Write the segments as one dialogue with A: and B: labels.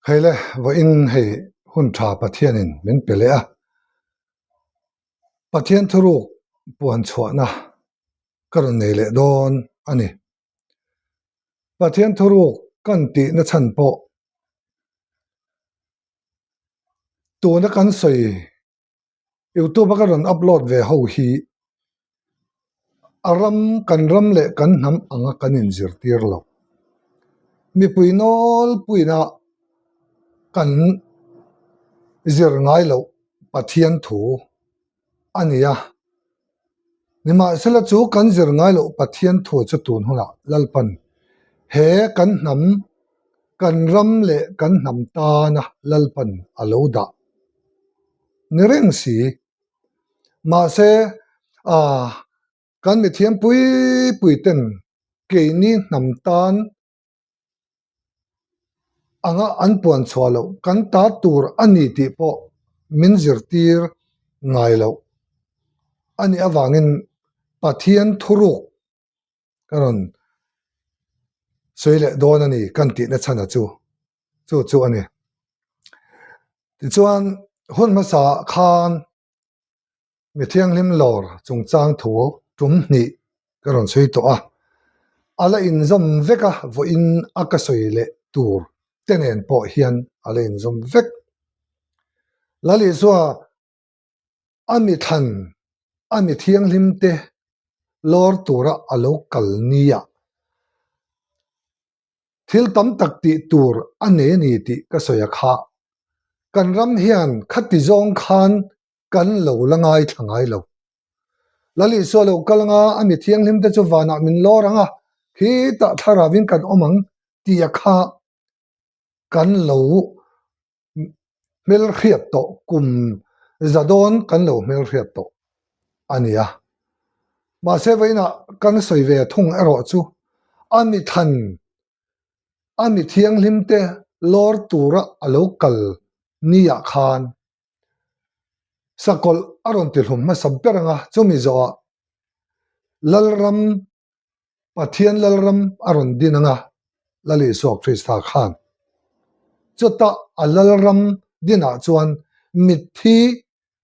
A: Hei le, vawiin hei hun tha Pathianin min pe leh a, Pathian thuruk puan chhuahna ka rawn nei leh dawn a ni. Pathian thuruk kan tihna chhan pawh tuna kan sawi youtube a ka rawn upload ve ho hi a ram kan ram leh kan hnam anga kan inzirtir lo. Mipui nawlpuina kan zir ngai loh Pathian thu a ni a. Nimahsela chu kan zir ngai loh Pathian thu chu tun hunah Lalpan he kan hnam, kan ram leh kan hnam tana Lalpan a lo dah ni reng si. Mahse, ah, kan mithiam pui pui ten keini hnam tan anga an puan chhuah loh kan ta tur a ni tih pawh min zirtir ngai loh a nih avangin Pathian thuruk ka rawn sawi leh dawn a ni kan tihna chhan a chu chu chu a ni. Tichuan hun hmasa khan Mi thianghlim lawr chungchang thu tum hnih ka rawn sawi tawh a, a la inzawm vek a, vawiin a ka sawi leh tur te nen pawh hian a la inzawm vek. Lalisua a mi thlan a mi thianghlim te lawr tura a lo kal nia thil tam tak tih tur a nei a ni tih ka sawi a kha. Kan ram hian khati zawng khan kan lo la ngaithla ngai lo. Lal Isua lo kal anga a mi thianghlim te chu vanah min lawr ang a, khitah thlaravin kan awm ang tia kha kan lo hmelhriat tawh kum za dawn kan lo hmelhriat tawh a ni a. Mahse vawiinah kan sawi ve thung erawh chu a mi thlan a mi thianghlim te lawr tura a lo kal niah khan Sakawlh a rawn ti hlum hmasa ber ang a, chumi zawhah Lalram, Pathian Lalram a rawn din ang a, Lal Isua Krista khan. Chutah a Lalram dinah chuan mitthi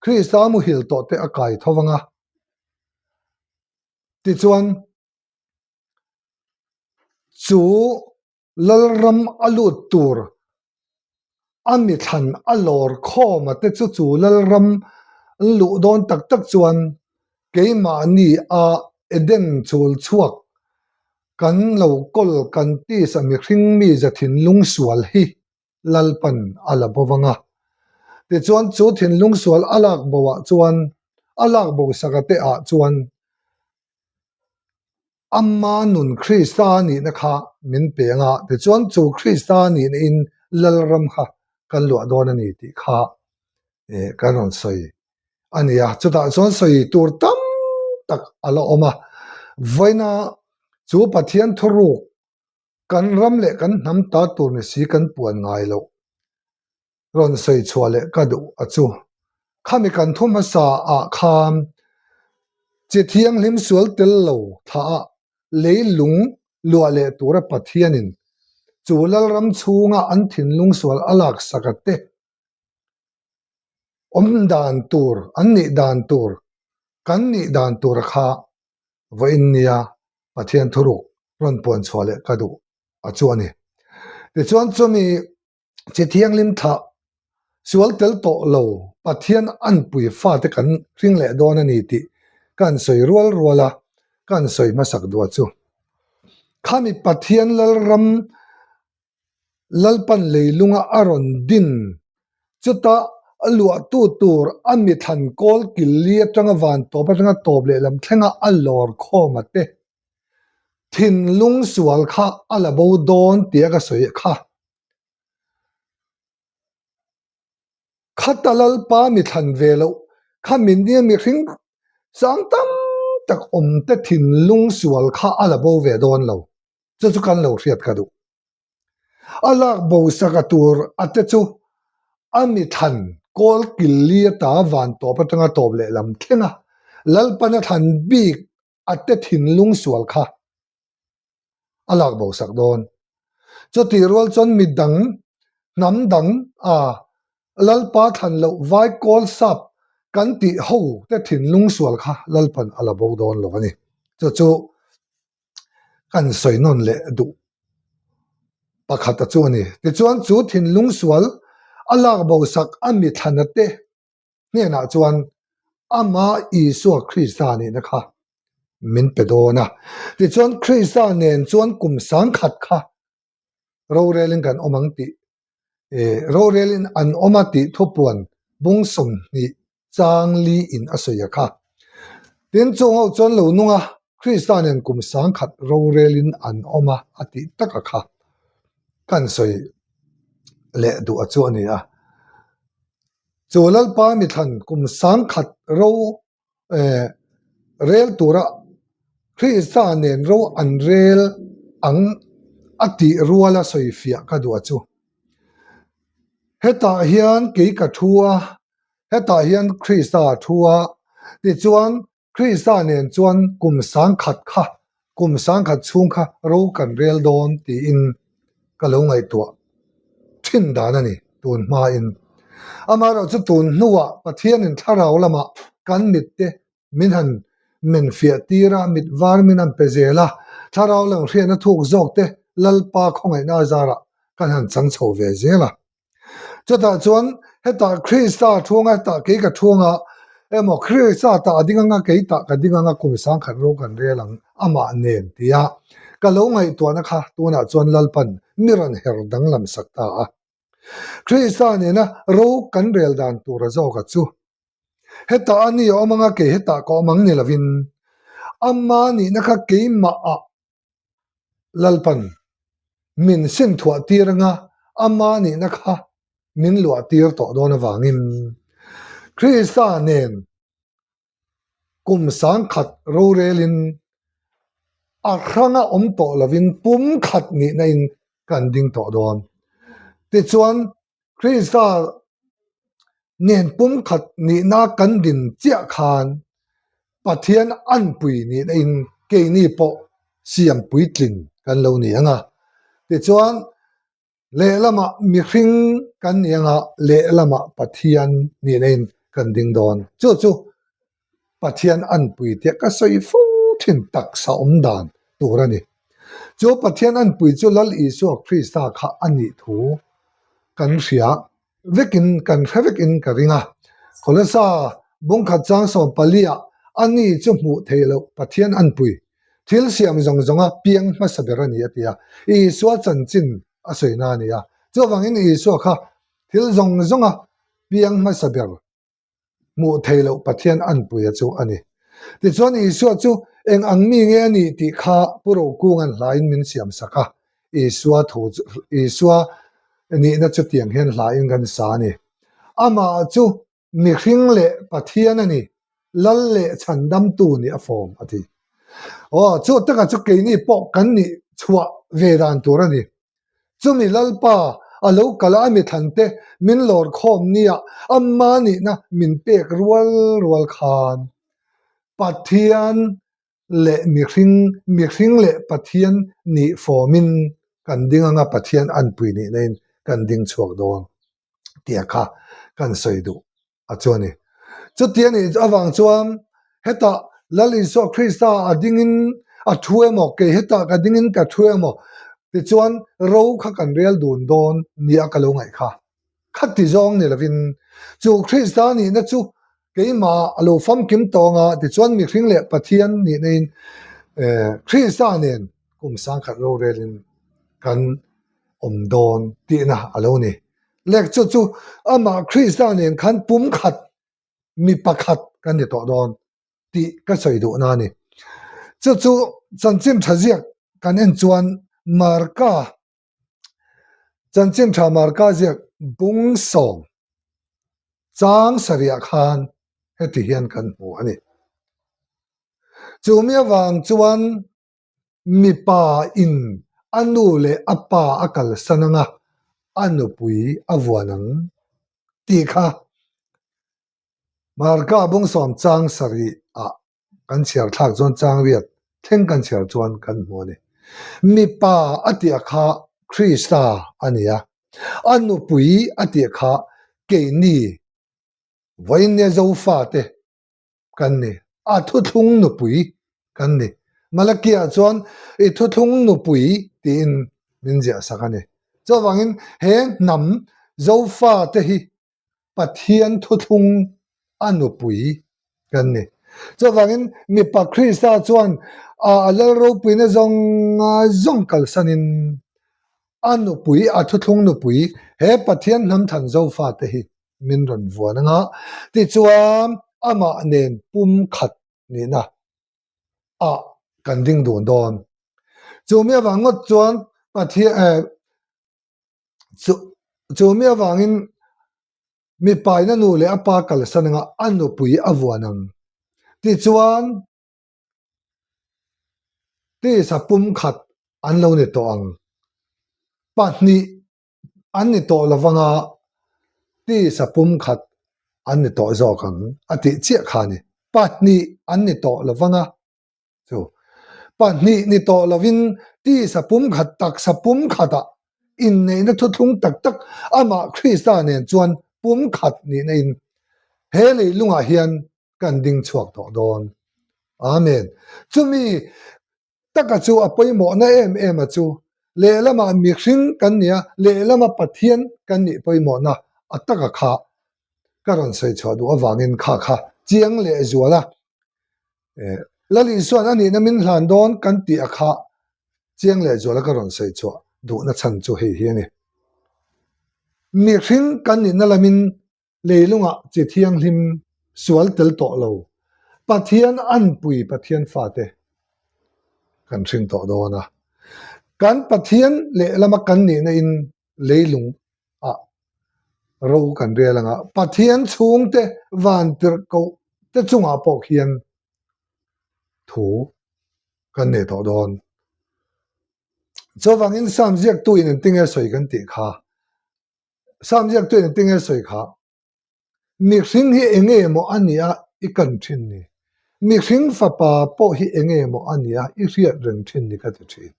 A: Krista muhil tawh te a kai tho vang a, tichuan chu Lalram a lut tur a mi thlan a lawr khawm a te chu chu Lalram an luh dawn tak tak chuan keimahni a Eden chul chhuak kan lo kawl kan tisa mihring mi za thinlung sual hi Lalpan a la bo vang a. Tichuan chu thinlung sual a lak bo ah chuan a lak bo sak a te ah chuan Ama nun Krista nihna kha min pe anga, tichuan chu Krista nihna in Lalram kha kan luah dawn a ni tih kha kan rawn sawi a ni a. Chutah chuan sawi tur tam tak a la awm a, vawiina chu Pathian thuruk kan ram leh kan hnam ta tur ni si kan puan ngai loh. rawn sawi chhuah leh ka duh a chu. Khami kan thu hmasa ah khan chi thianghlim sual tel lo thlah ah leilung luah leh tura Pathianin chu Lalram chhunga an thinlung sual a lak sak a te awm dan tur, an nih dan tur, kan nih dan tur a kha vawiin nia Pathian thuruk rawn puan chhuah leh ka duh a chu a ni. Tichuan chumi Che thianghlim thlah sual tel tawh lo Pathian anpui fate kan hring leh dawn a ni tih ka han sawi rual rual a, ka han sawi hmasak duah chu. Khami Pathian Lalram Lalpan leilunga a rawn din chuta a luahtu tur a mi thlan kawl kil li atanga van tawp atanga tawp lehlam thlenga a lawr khawm a te. Thinlung sual kha a la bo dawn tia ka sawi kha. Khata Lalpa mi thlan ve loh kha min nia mihring sang tam tak awm te thinlung sual kha a la bo ve dawn lo. Chu chu kan lo hriat ka duh. A lak bo sak a tur a te chu a mi thlan kawl kil li ata van tawp atanga tawp lehlam thleng a, Lalpan a thlan bik a te thinlung sual kha a lak bo sak dawn. Chutih rual chuan midang. Hnam dang a Lalpa thlan loh vai kawl sap kan tih ho te thinlung sual kha Lalpan a la bo dawn lo a ni. Chu chu kan sawi nawn leh duh pakhat a chu a ni. Tichuan chu thinlung sual a lak bo sak a mi thlana te hnenah chuan amah Isua Krista nihna kha min pe dawn a. Tichuan Krista nen chuan kum sangkhat kha rorelin kan awm ang tih rorelin an awm a tih thupuan bung 20 chang li in a sawi a kha. Tin chung ho chuan lo nung a, Krista nen kum 1000 rorelin an awm a a tih tak a kha kan sawi leh duh a chu a ni a. Chu Lalpa mithlan kum 1000 ro rel tura Krista nen ro an rel ang a tih ruala sawi fiah ka duh a chu. Hetah hian kei ka thu a, hetah hian Krista a thu a, tichuan Krista nen chuan kum 1000 kha, kum 1000 chhung kha ro kan rel dawn tiin ka lo ngaihtuah thin dan a ni tun hmain. Amaherawhchu tun hnuah Pathianin thlarau lamah kan mitte min han men fiah tir a, mit var min han pe zel a, thlarau lam hriatna thuk zawk te Lalpa khawngaihna azarah kan han chang chho ve zel a. Chutah chuan hetah Krista thuanga hetah kei ka thuanga emaw Krista tah a ding anga kei tah ka ding anga kum 1000 ro kan rel ang amah nen tia ka lo ngaihtuahna kha tunah chuan Lalpan mi rawn her danglam sak ta a. Krista nena ro kan rel dan tura zawka chu hetah a ni a awm anga kei hetah ka awm ang ni lovin ama nihna kha keimah ah Lalpan min sin thuah tir anga ama nihna kha min luah tir tawh dawn avangin Krista nen kum 1000 rorelin a hranga awm tawh lovin pum khat nihna in kan ding tawh dawn. Tichuan Krista nen pumkhat nihna kan din chiah khan Pathian anpui nihna in keini pawh siam puitlin kan lo ni ang a. Tichuan lehlamah mihring kan ni ang a, lehlamah Pathian nihna in kan ding dawn. Chu chu Pathian anpui tih ka sawi fo thin taksa awm dan tur a ni. Chu Pathian anpui chu Lal Isua Krista kha a nih thu kan hria vekin kan hre vekin ka ring a. Kolasa bungkhat chang 14 ah a ni chu hmuh theih loh Pathian anpui thil siam zawng zawnga piang hmasa ber a ni a ti a. Isua chanchin a sawi na a ni a. Chuvangin Isua kha thil zawng zawnga piang hmasa ber hmuh theih loh Pathian anpuia chu a ni. Tichuan Isua chu eng ang mi nge a nih tih kha Pu Rokunga'n hlain min siam sak a, Isua thu chu Isua nihna chu tiang hian hlain kan sa a ni. Amah chu mihring leh Pathian a ni, Lal leh chhandamtu nih a fawm a ti. Aw, chu takah chu keini pawh kan nih chhuah ve dan tur a ni. Chumi Lalpa a lo kal a, a mithlan te min lawr khawm nia amma nihna min pek rual rual khan Pathian leh mihring, mihring leh Pathian nih fawmin kan ding anga Pathian anpui nihna in kan ding chhuak dawn tia kha kan sawi duh a chu a ni. Chuti a nih avang chuan hetah Lal Isua Krista a dingin a thu emaw, kei hetah ka dingin ka thu emaw tichuan ro kha kan rel dun dawn nia ka lo ngaih kha. Khati zawng ni lovin chu Krista nihna chu keimah a lo famkim tawng a, tichuan mihring leh Pathian nihna in Krista nen kum 1000 rorelin kan awm dawn tihna a lo ni. Lek chu chu amah Krista nen khan pum khat mi pakhat kan ni tawh dawn tih ka sawi duhna a ni. Chu chu chanchin tha ziak kan en chuan Marka chanchin tha Marka ziak bung 10 chang sarih ah khan heti hian kan hmu a ni. Chu mi avang chuan mipa in a nu leh a pa a kalsan anga a nupui a vuan ang tih kha Marka bung 10 chang sarih ah kan chhiar thlak chuan chang riat thleng kan chhiar chuan kan hmu a ni. Mipa a tih a kha Krista a ni a. A nupui a tih kha keini vawiinnia Zofate kan ni. A thuthlung nupui kan ni. Malakia chuan i thuthlung nupui tiin min ziah sak a ni. Chuvangin he hnam Zofate hi Pathian thuthlung a nupui kan ni. Chuvangin mipa Krista chuan a lal ropuina zawng zawng kalsanin a nupui, a thuthlung nupui, he Pathian hnam than Zofate hi min rawn vuan anga tichuan amah nen pumkhat nihna ah kan ding dun dawn. Chumi avang ngawt chuan Pathian eh chu chumi avangin mipaina nu leh a pa kalsan anga a nupui a vuan ang tichuan tisa pumkhat an lo ni tawh ang pahnih an ni tawh lo vanga tisa pumkhat an ni tawh zawk ang a tih chiah kha a ni. Pahnih an ni tawh lo vanga chu pahnih ni tawh lovin tisa pumkhat taksa pumkhatah inneihna thuthlung tak tak amah Krista nen chuan pumkhat nihna in he leilungah hian kan ding chhuak tawh dawn. Amen. Chumi taka chu a pawimawhna em em a chu lehlamah mihring kan nia, lehlama Pathian kan nih pawimawhna a taka kha ka rawn sawi chhuah duh avangin kha kha chiang leh zual a. Lal Isuan a nihna min hlan dawn kan tih a kha chiang leh zual a ka rawn sawi chhuah duhna chhan chu hei hi a ni. Mihring kan nihna lamin Leilungah chi thianghlim sual tel tawh lo, Pathian anpui Pathian fate kan hring tawh dawn a. Kan Pathian lehlama kan nihna in leilung ah ro kan rel anga Pathian chhungte vantirhkoh te chungah pawh khian thu kan nei tawh dawn. Chuvangin Psalm ziaktu in engtinge sawi kan tih kha Sam ziaktu in tinge sawi kha, Mihring hi enge maw a nia i kan thin ni? Mihring fapa pawh hi enge maw a nia i hriat reng thin ni ka ti thin.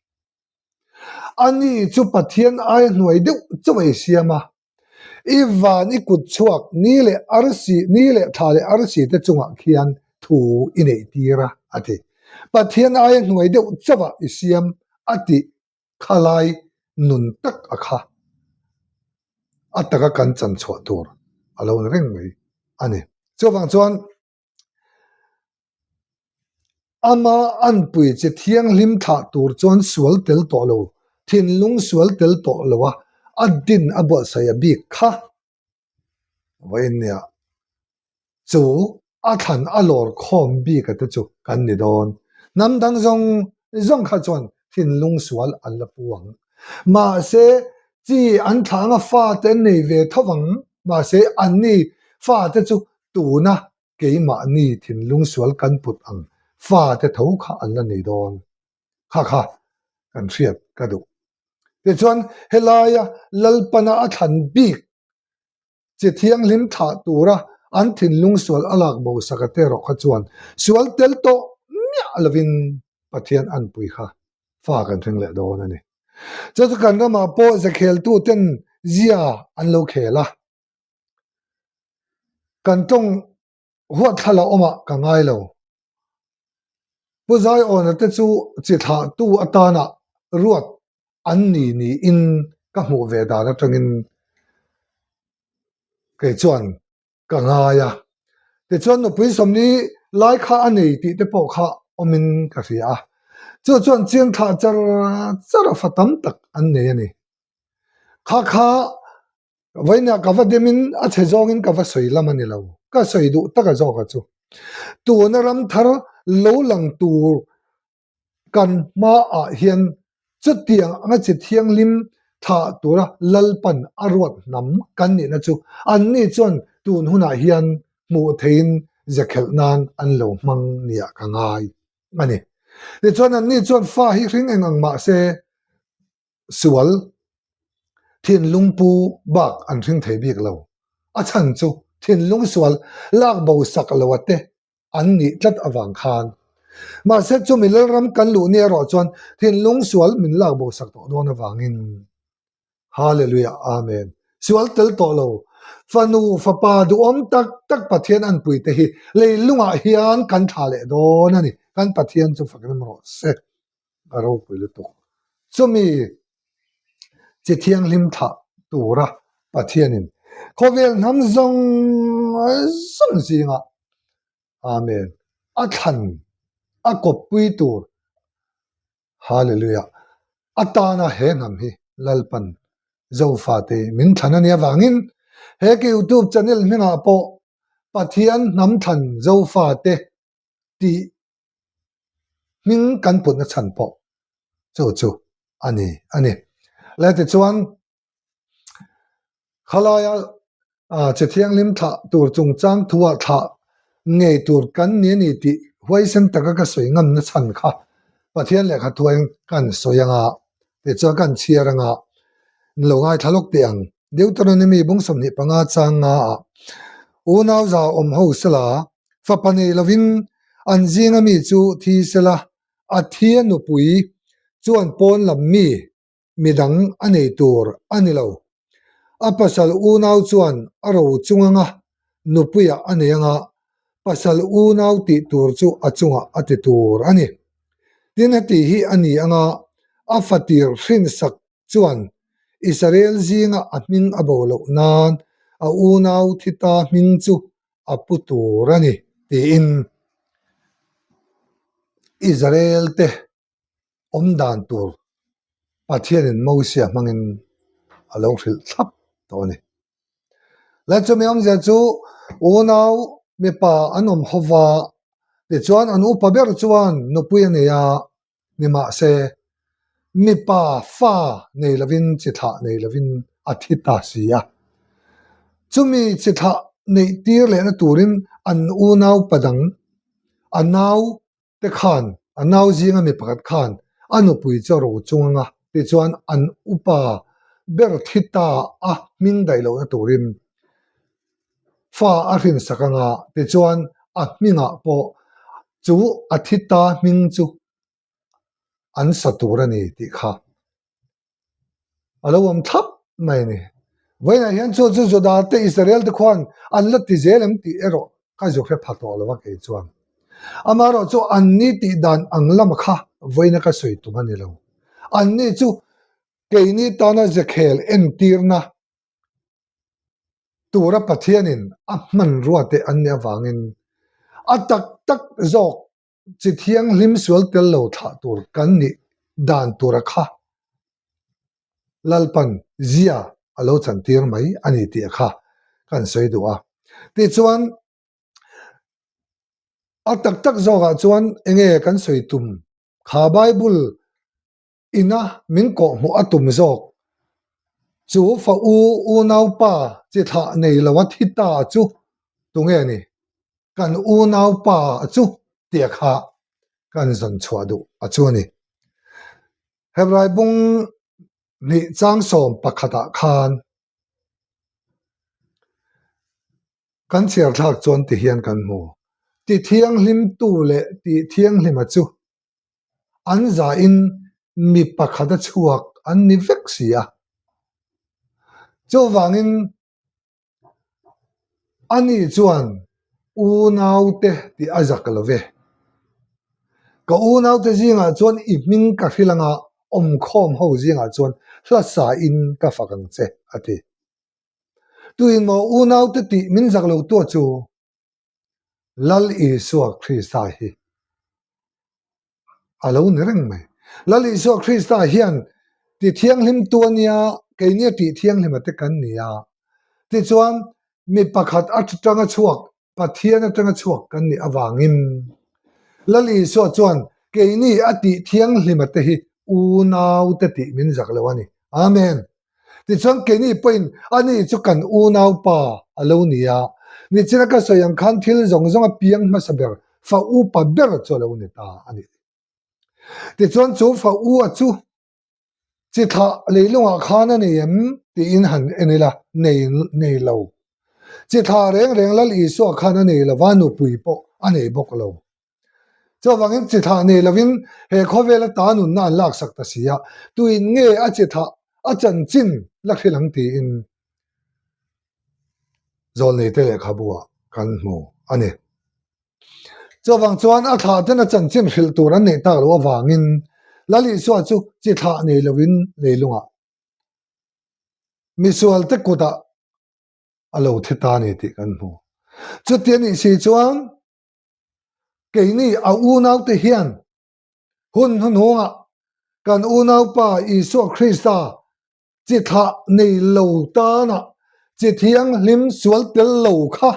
A: Ani chu Pathian ai hnuai deuh chauh ei siam a, i van i kut chhuak ni leh arsi ni leh thla leh arsi te chungah khian thu i neih tir a, a ti. Pathian ai hnuai deuh chauh ah i siam a tih Khalai nun tak a kha a taka kan chan chhuah tur a lo ni reng mai a ni. Chuvang chuan ama anpui che thianghlim thlah tur chuan sual tel tawh lo, thinlung sual tel tawh lo a, a din a buatsaih a bik kha Vawiin nia chu a thlan a lawr khawm bik a te chu kan ni dawn. Hnam dang zawng zawng kha chuan thinlung sual an la pu ang. Mahse, chi an thlah anga fate an nei ve tho vang. Mahse, anni fate chu tuna keimahni thinlung sual kan put ang fate tho kha an la nei dawn. Kha kha kan hriat ka duh. Tichuan, helaia Lalpana a thlan bik chi thianghlim thlah tura an thinlung sual a lak bo sak a te erawh kha chuan sual tel tawh miah lovin Pathian anpui kha fa kan thleng leh dawn a ni. Chu chu kan ramah pawh zakheltuten zia an lo khel a, kan tawng Huatthlala awmah ka ngai lo. Pu Zaiawna te chu chi thlahtu atana ruat an ni niin ka hmuh ve dan atangin kei chuan ka ngai a. Tichuan nupui sawmli lai kha a nei tih te pawh kha awmin ka hria a. Chu chuan chiang thlah char char a fa tam tak an nei a ni. Kha kha Vawiinah ka va demin a chhe zawngin ka va sawi lam a ni lo. Ka sawi duh tak a zawk a chu. Tuna ram thar lo lang tur kan hmaah hian chutiang anga chi thianghlim thlah tura Lalpan a ruat hnam kan nihna chu anni chuan tun hunah hian hmuh theihin zakhelh nan an lo hmang niah ka ngai a ni. Tichuan anni chuan fa hi hring eng ang mah se sual thinlung pu bak an hring thei bik lo. A chhan chu thinlung sual lak bo sak lo a te an nih tlat avang khan. Mahse chumi Lalram kan luh ni erawh chuan thinlung sual min lak bo sak tawh dawn avangin. Hallelujah Amen. Sual tel tawh lo. Fanu fapa duhawm tak tak Pathian anpui te hi leilungah hian kan thlah leh dawn a ni. Kan Pathian chu fak rem rawh se. A ropui lutuk. Chumi chi thianghlim thlah tura Pathianin khawvel hnam zawng zawng zingah Amen a thlan a kawppui tur Hallelujah atana he hnam hi Lalpan Zofate min thlan a nih avangin he ka YouTube channel hmingah pawh Pathian hnam thlan Zofate tih hming kan putna chhan pawh chu chu a ni a ni. Le tichuan khalaia che thianghlim thlah tur chungchang thuah thlah ngei tur kan ni a ni tih huaisen taka ka sawi ngamna chhan kha Pathian lehkha thuain kan sawi anga tichuan kan chhiar anga lo ngaithla lawk teh ang. Deuteronomy bung 25 chang nga ah unau za awm ho sela Fapa nei lovin an zinga mi chu thi sela, a thia nupui chuan pawn lam mi midang a nei tur a ni lo. A pasal unau chuan a ro chung anga nupuiah a nei anga, pasal unau tih tur chu a chungah a ti tur a ni. Tin heti hi a ni anga a fatir hrinsak chuan Israel zinga a hming a bo loh nan a unau thi ta hming chu a pu tur a ni, tiin Israel te awm dan tur Pathianin Mosia hmangin a lo hrilh thlap tawh a ni. Lai chumi awmzia chu unau mipa an awm hova, tichuan an upa ber chuan nupui a nei a, Nimahse, mipa fa nei lovin chi thlah nei lovin a thi ta si a. Chumi chi thlah neih tir lehna turin an unau pa dang, a nau te khan, a nau zinga mi pakhat khan a nupui chu a ro chung anga, tichuan an upa ber thi ta a hming daih lohna turin fa a hrinsak anga, tichuan a hmingah pawh chu a thi ta hming chu an sa tur a ni tih kha a lo awm thlap mai a ni. Vawiinah hian chu chu Juda te Israel te khuan an la ti zel em tih erawh ka zu hre pha tawh lo a kei chuan. Amaherawh chu anni tih dan ang lama kha vawiina ka sawi tum a ni lo. Anni chu keini tana zekhel entirna tura Pathianin a hmanrua te an nih avangin a tak tak zawk chi thianghlim sual tel lo thlah tur kan nih dan tura kha Lalpan zia a lo chantir mai a ni tih kha kan sawi duh a. Tichuan a tak tak zawkah chuan enge kan sawi tum kha Bible ina min kawhhmuh a tum zawk. Chu fa u unaupa chi thlah nei lo a thi ta chu tunge ni? Kan unaupa chu tia kha kan zawn chhuah duh a chu a ni. Hebrai bung hnih chang sawm pakhatah khan kan chhiar thlak chuan ti hian kan hmu. Ti thianghlimtu leh ti thianghlima chu An zahin mi pakhat a chhuak an ni vek si a. Chuvangin ani chuan unaute tih a zak lo ve. Ka unaute zingah chuan i hming ka hrilh anga awmkhawm ho zingah chuan hlasa in ka fak ang che, a ti. Tuin maw unaute tih min zak lo tua chu? Lal Isua Krista hi a lo ni reng mai. Lal Isua Krista hian ti thianghlim tu a nia, keini a tih thianghlima te kan ni a. Tichuan, mi pakhat atanga chhuak, Pathian atanga chhuak kan nih avangin Lal Isua chuan keini a tih thianghlima te hi unau te tih min zak lo a ni. Amen. Tichuan keini pawhin ani chu kan unaupa a lo ni a, nichina ka sawi ang khan thil zawng zawng a piang hmasa ber fa upa ber chu a lo ni ta a ni. Tichuan chu fa u a chu chi thlah leilungah khan a nei em tiin han en ila, nei nei lo. Chi thlah reng reng Lal Isua khan a nei lova, nupui pawh a nei bawk lo. Chuvangin chi thlah nei lovin he khawvela ta nunna an laksak ta si a, tuin nge a chi thlah? a chanchin la hrilh ang tiin Zawlneite lehkhabu-ah kan hmu a ni. Chuvang chuan a thlah ten a chanchin hrilh tur an neih tak loh avangin Lal Isua chu chi thlah nei lovin leilungah misualte kutah a lo thi ta a ni tih kan hmu. Chuti a nih si chuan keini a unaute hian hun hnuhnungah kan unaupa Isua Krista chi thlah nei lo tana chi thianghlim sual tel lo kha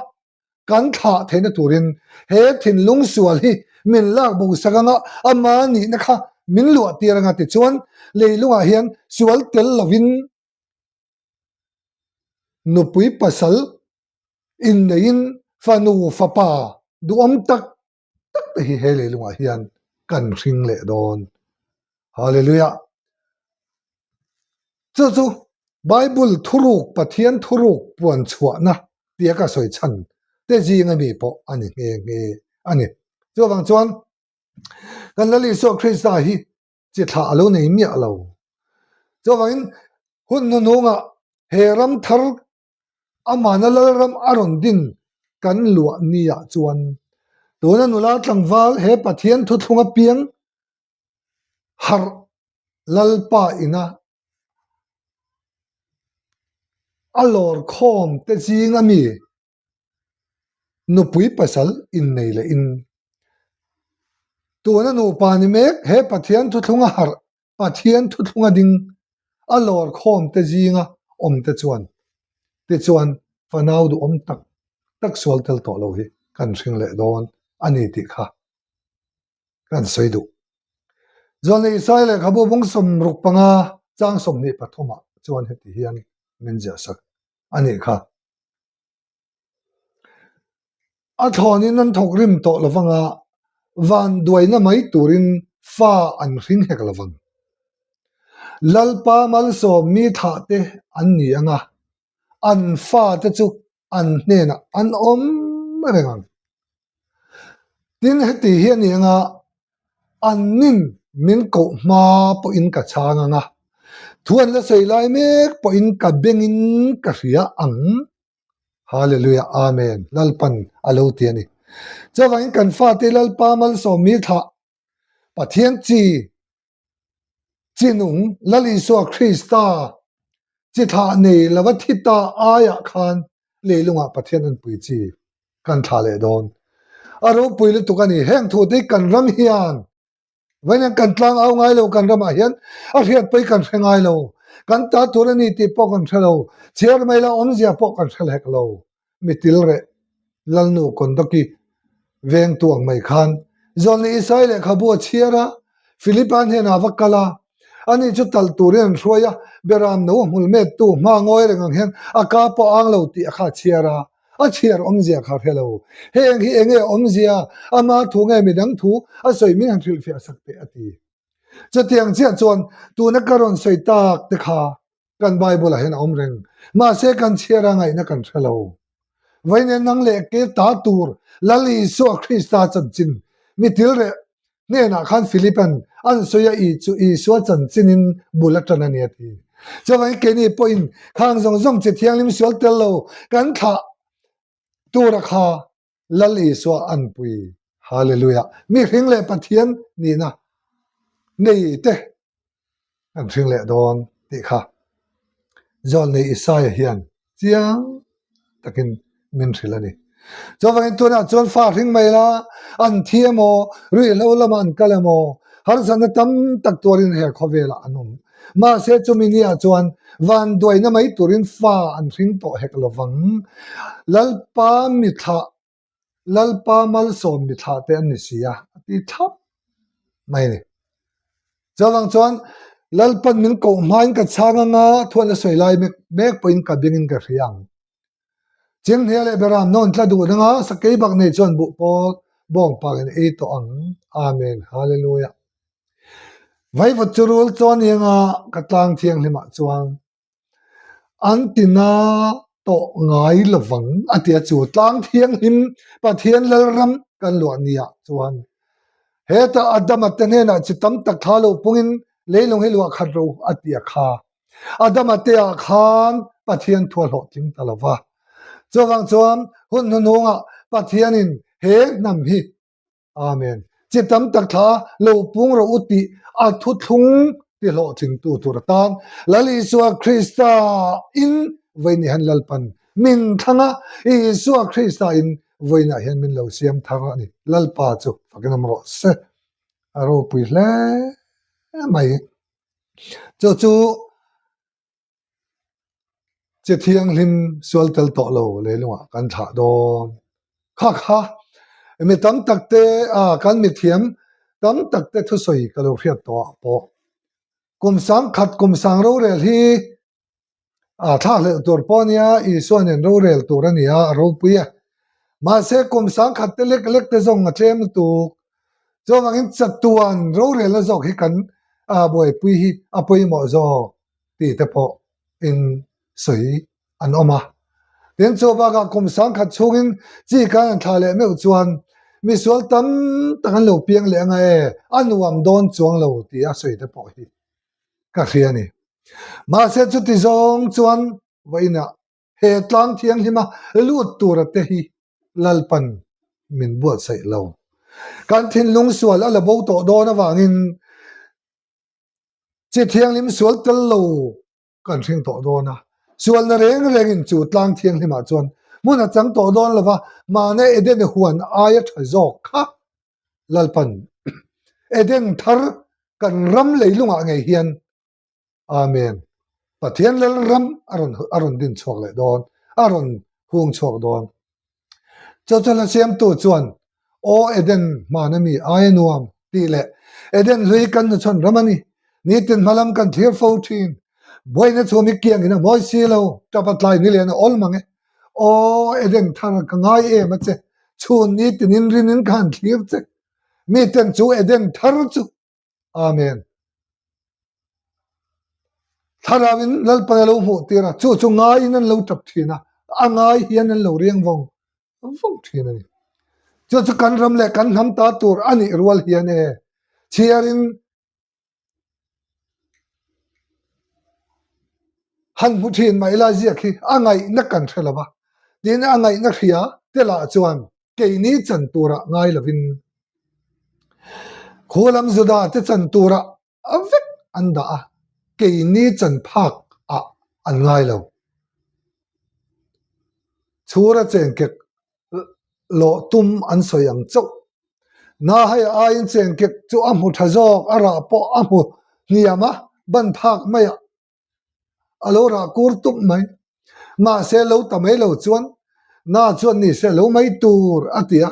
A: kan thlah theihna turin he thinlung sual hi min lak bo sak anga ama nihna kha min luah tir anga tichuan leilungah hian sual tel lovin nupui pasal inneiin fanu fapa duhawm tak tak te hi he leilungah hian kan hring leh dawn. Hallelujah! Chu chu Bible thuruk Pathian thuruk puan chhuahna tia ka sawi chhan te zinga mi pawh a ni nghe nghe a ni. Chuvang chuan kan Lal Isua Krista hi chi thlah a lo nei miah lo. Chuvangin hun hnuhnungah he ram thar Amahna Lalram a rawn din kan luah niah chuan tuna nula tlangval he Pathian thuthlung apiang harh Lalpa ina a lawr khawm te zing ami nupui pasal innei leh in tuna nupa ni mek he Pathian thuthlung a harh Pathian thuthlung a ding a lawr khawm te zinga awm te chuan tichuan fanau duhawm tak tak sual tel tawh lo hi kan hring leh dawn a ni tih kha kan sawi duh. Zawlnei Isaiah lehkhabu bung 65 chang 23 ah chuan heti hian min ziah sak a nih kha. A thlawnin an thawk rim tawh lo vang a, van duaina mai turin fa an hring hek lo vang. Lalpa malsawm mi thah te an ni ang a, an fate chu an hnenah an awm reng ang. Tin, heti hi a ni ang a, an nin min koh hma pawhin ka chhang ang a, thu an la sawi lai mek pawhin ka bengin ka hria ang. Hallelujah Amen Lalpan a lo ti a ni. Chuvangin kan fate Lalpa malsawm mi thlah Pathian chi chi nung Lal Isua Krista chi thlah nei lova thi ta aiah khan leilungah Pathian an pui chi kan thlah leh dawn. A ropui lutuk a ni. Heng thu te hi kan ram hian Vawiin kan tlang au ngai lo kan ramah hian a hriat pawi kan hre ngai lo. Kan ta tur a ni tih pawh kan hre lo. Chhiar mai la awmzia pawh kan hre hlek lo. Mitil reh Lalnu Kondoki vengtu ang mai khan Zawlni Isai lehkhabu a chhiar a, Philipa hnenah a va kal a, ani chu talh turin an hruai a, Beram no a hmul mettu hma ngawi reng ang hian a ka pawh a ang lo tih a kha a chhiar a. A chhiar awmzia kha hre lo. Heng hi enge awmzia, ama thu nge midang thu a sawi min han hrilhfiah sak teh a ti. Chutiang chiah chuan tuna ka rawn sawi tak te kha kan Bible ah hian a awm reng. Mahse kan chhiar a ngaihna kan hre lo. Vawiin nang leh ke ta tur Lal Isua Krista chanchin mi tilreh hnenah khan Philipan an sawi a i chu Isua chanchinin bul a tan a ni a ti. Chuvangin keini pawhin khang zawng zawng chi thianghlim sual tel lo kan thlah tura kha Lal Isua an pui. Hallelujah! Mihring leh Pathian nihna nei te kan hring leh dawn tih kha Zawlnei Isaia hian chiang takin min hrilh a ni. Chuvangin tunah chuan fa hring mai la, an thi emaw, ruihhlo lamah an kal emaw, harsatna tam tak tuarin he khawvelah an awm. Mahse chumi niah chuan vanduaina mai turin fa an hring tawh hek lovang. Lalpa mithlah Lalpa malsawm mithlah te an ni si a, a ti thlap mai a ni. Chuvang chuan Lalpan min koh hmain ka chhang anga thuan a sawi lai mek mek pawhin ka bengin ka hria ang. Chinghnia leh Beram nawn tla duh danga sakei bak nei chuan buh pawl bawng pakin ei tawh ang. Amen. Hallelujah. Vaivut chu rul chuan ianga ka tlang thianghlimah chuan An ti na tawh ngai lovang a ti a, chu tlang thianghlim Pathian Lalram kan luah niah chuan hetah Adama te hnenah chi tam tak thla lo pungin leilung hi luah khat ro a ti a kha. Adama te ah khan Pathian thu a hlawhtling ta lo va. Chuvang chuan hun hnuhnungah Pathianin he hnam hi Amen. Chi tam tak thla lo pung rawh u tih a thuthlung ti hlawhtlingtu tur atan Lal Isua Krista in vawiin hian Lalpan min thlang a, Isua Krista in vawiinah hian min lo siam thar a ni. Lalpa chu fakin awm rawh se. A ropui hle mai. Chu chu Chi thianghlim sual tel tawh lo leilungah kan thlah dawn. Kha kha, mi tam tak te a kan mithiam tam tak te thusawi ka lo hriat tawh ah pawh kum sang khat kum sang rorel hi a thlakhlelh tur pawh a nia, Isua nen rorel tur a nia a ropui a. Mahse kum sang khat te lek lek te zawng a tlem lutuk. Chuvangin chatuan rorelna zawk hi kan buaipui hi a pawimawh zawk. tih te pawh in sawi an awm a. Tin, chu bakah kum sangkhat chhungin chi kan an thlah leh meuh chuan misual tam tak an lo piang leh anga e, a nuam dawn chuang lo tih a sawi te pawh hi ka hria a ni. Mahse chuti zawng chuan vawiinah he tlang thianghlima lut tura te hi Lalpan min buatsaih lo. Kan thinlung sual a la bo tawh dawn avangin Chi thianghlim sual tel lo kan hring tawh dawn a, sualna reng rengin chu tlang thianghlimah chuan hmun a chang tawh dawn lova, mahni Eden huan aia tha zawk kha Lalpan Eden thar kan ram leilungah ngei hian Amen Pathian lal ram a rawn a rawn din chhuak leh dawn, a rawn hung chhuak dawn. Chu chuan a siamtu chuan Aw Eden hmana mi aia nuam tih leh Eden hlui kan hnuchhawn ram a ni. Nitin hmalam kan thlir fo thin. Buaina chhum i kiangin a mawi si lo, tap a tlai ni lian a awl mang e. Aw Eden thar ka ngai em a che, chhun nitin in rinin ka han thlir che. Miten chu Eden thar chu Amen. Thlarauin Lalpan a lo hmuh tir a, chu chu ngaiin an lo tap thin a, a ngai hian an lo riang vawng vawng thin a ni. Chu chu kan ram leh kan hnam ta tur a nih rual hian e, chhiarin han hmu thin mah ila ziak hi a ngaihna kan hre lo va, tin a ngaihna hria te lah chuan keini chan turah ngai lovin khulam Juda te chan turah a vek an dah a, keini chan phak ah an ngai lo. Chhura chengkek lawh tum an sawi ang chauh. Na hei aiin chengkek chu a hmu tha zawk, a rah pawh a hmu hniam a, ban phak maiah a lo rah kur tuk mai. Mahse lo ta mai lo chuan na chuan ni se lo mai tur a ti a,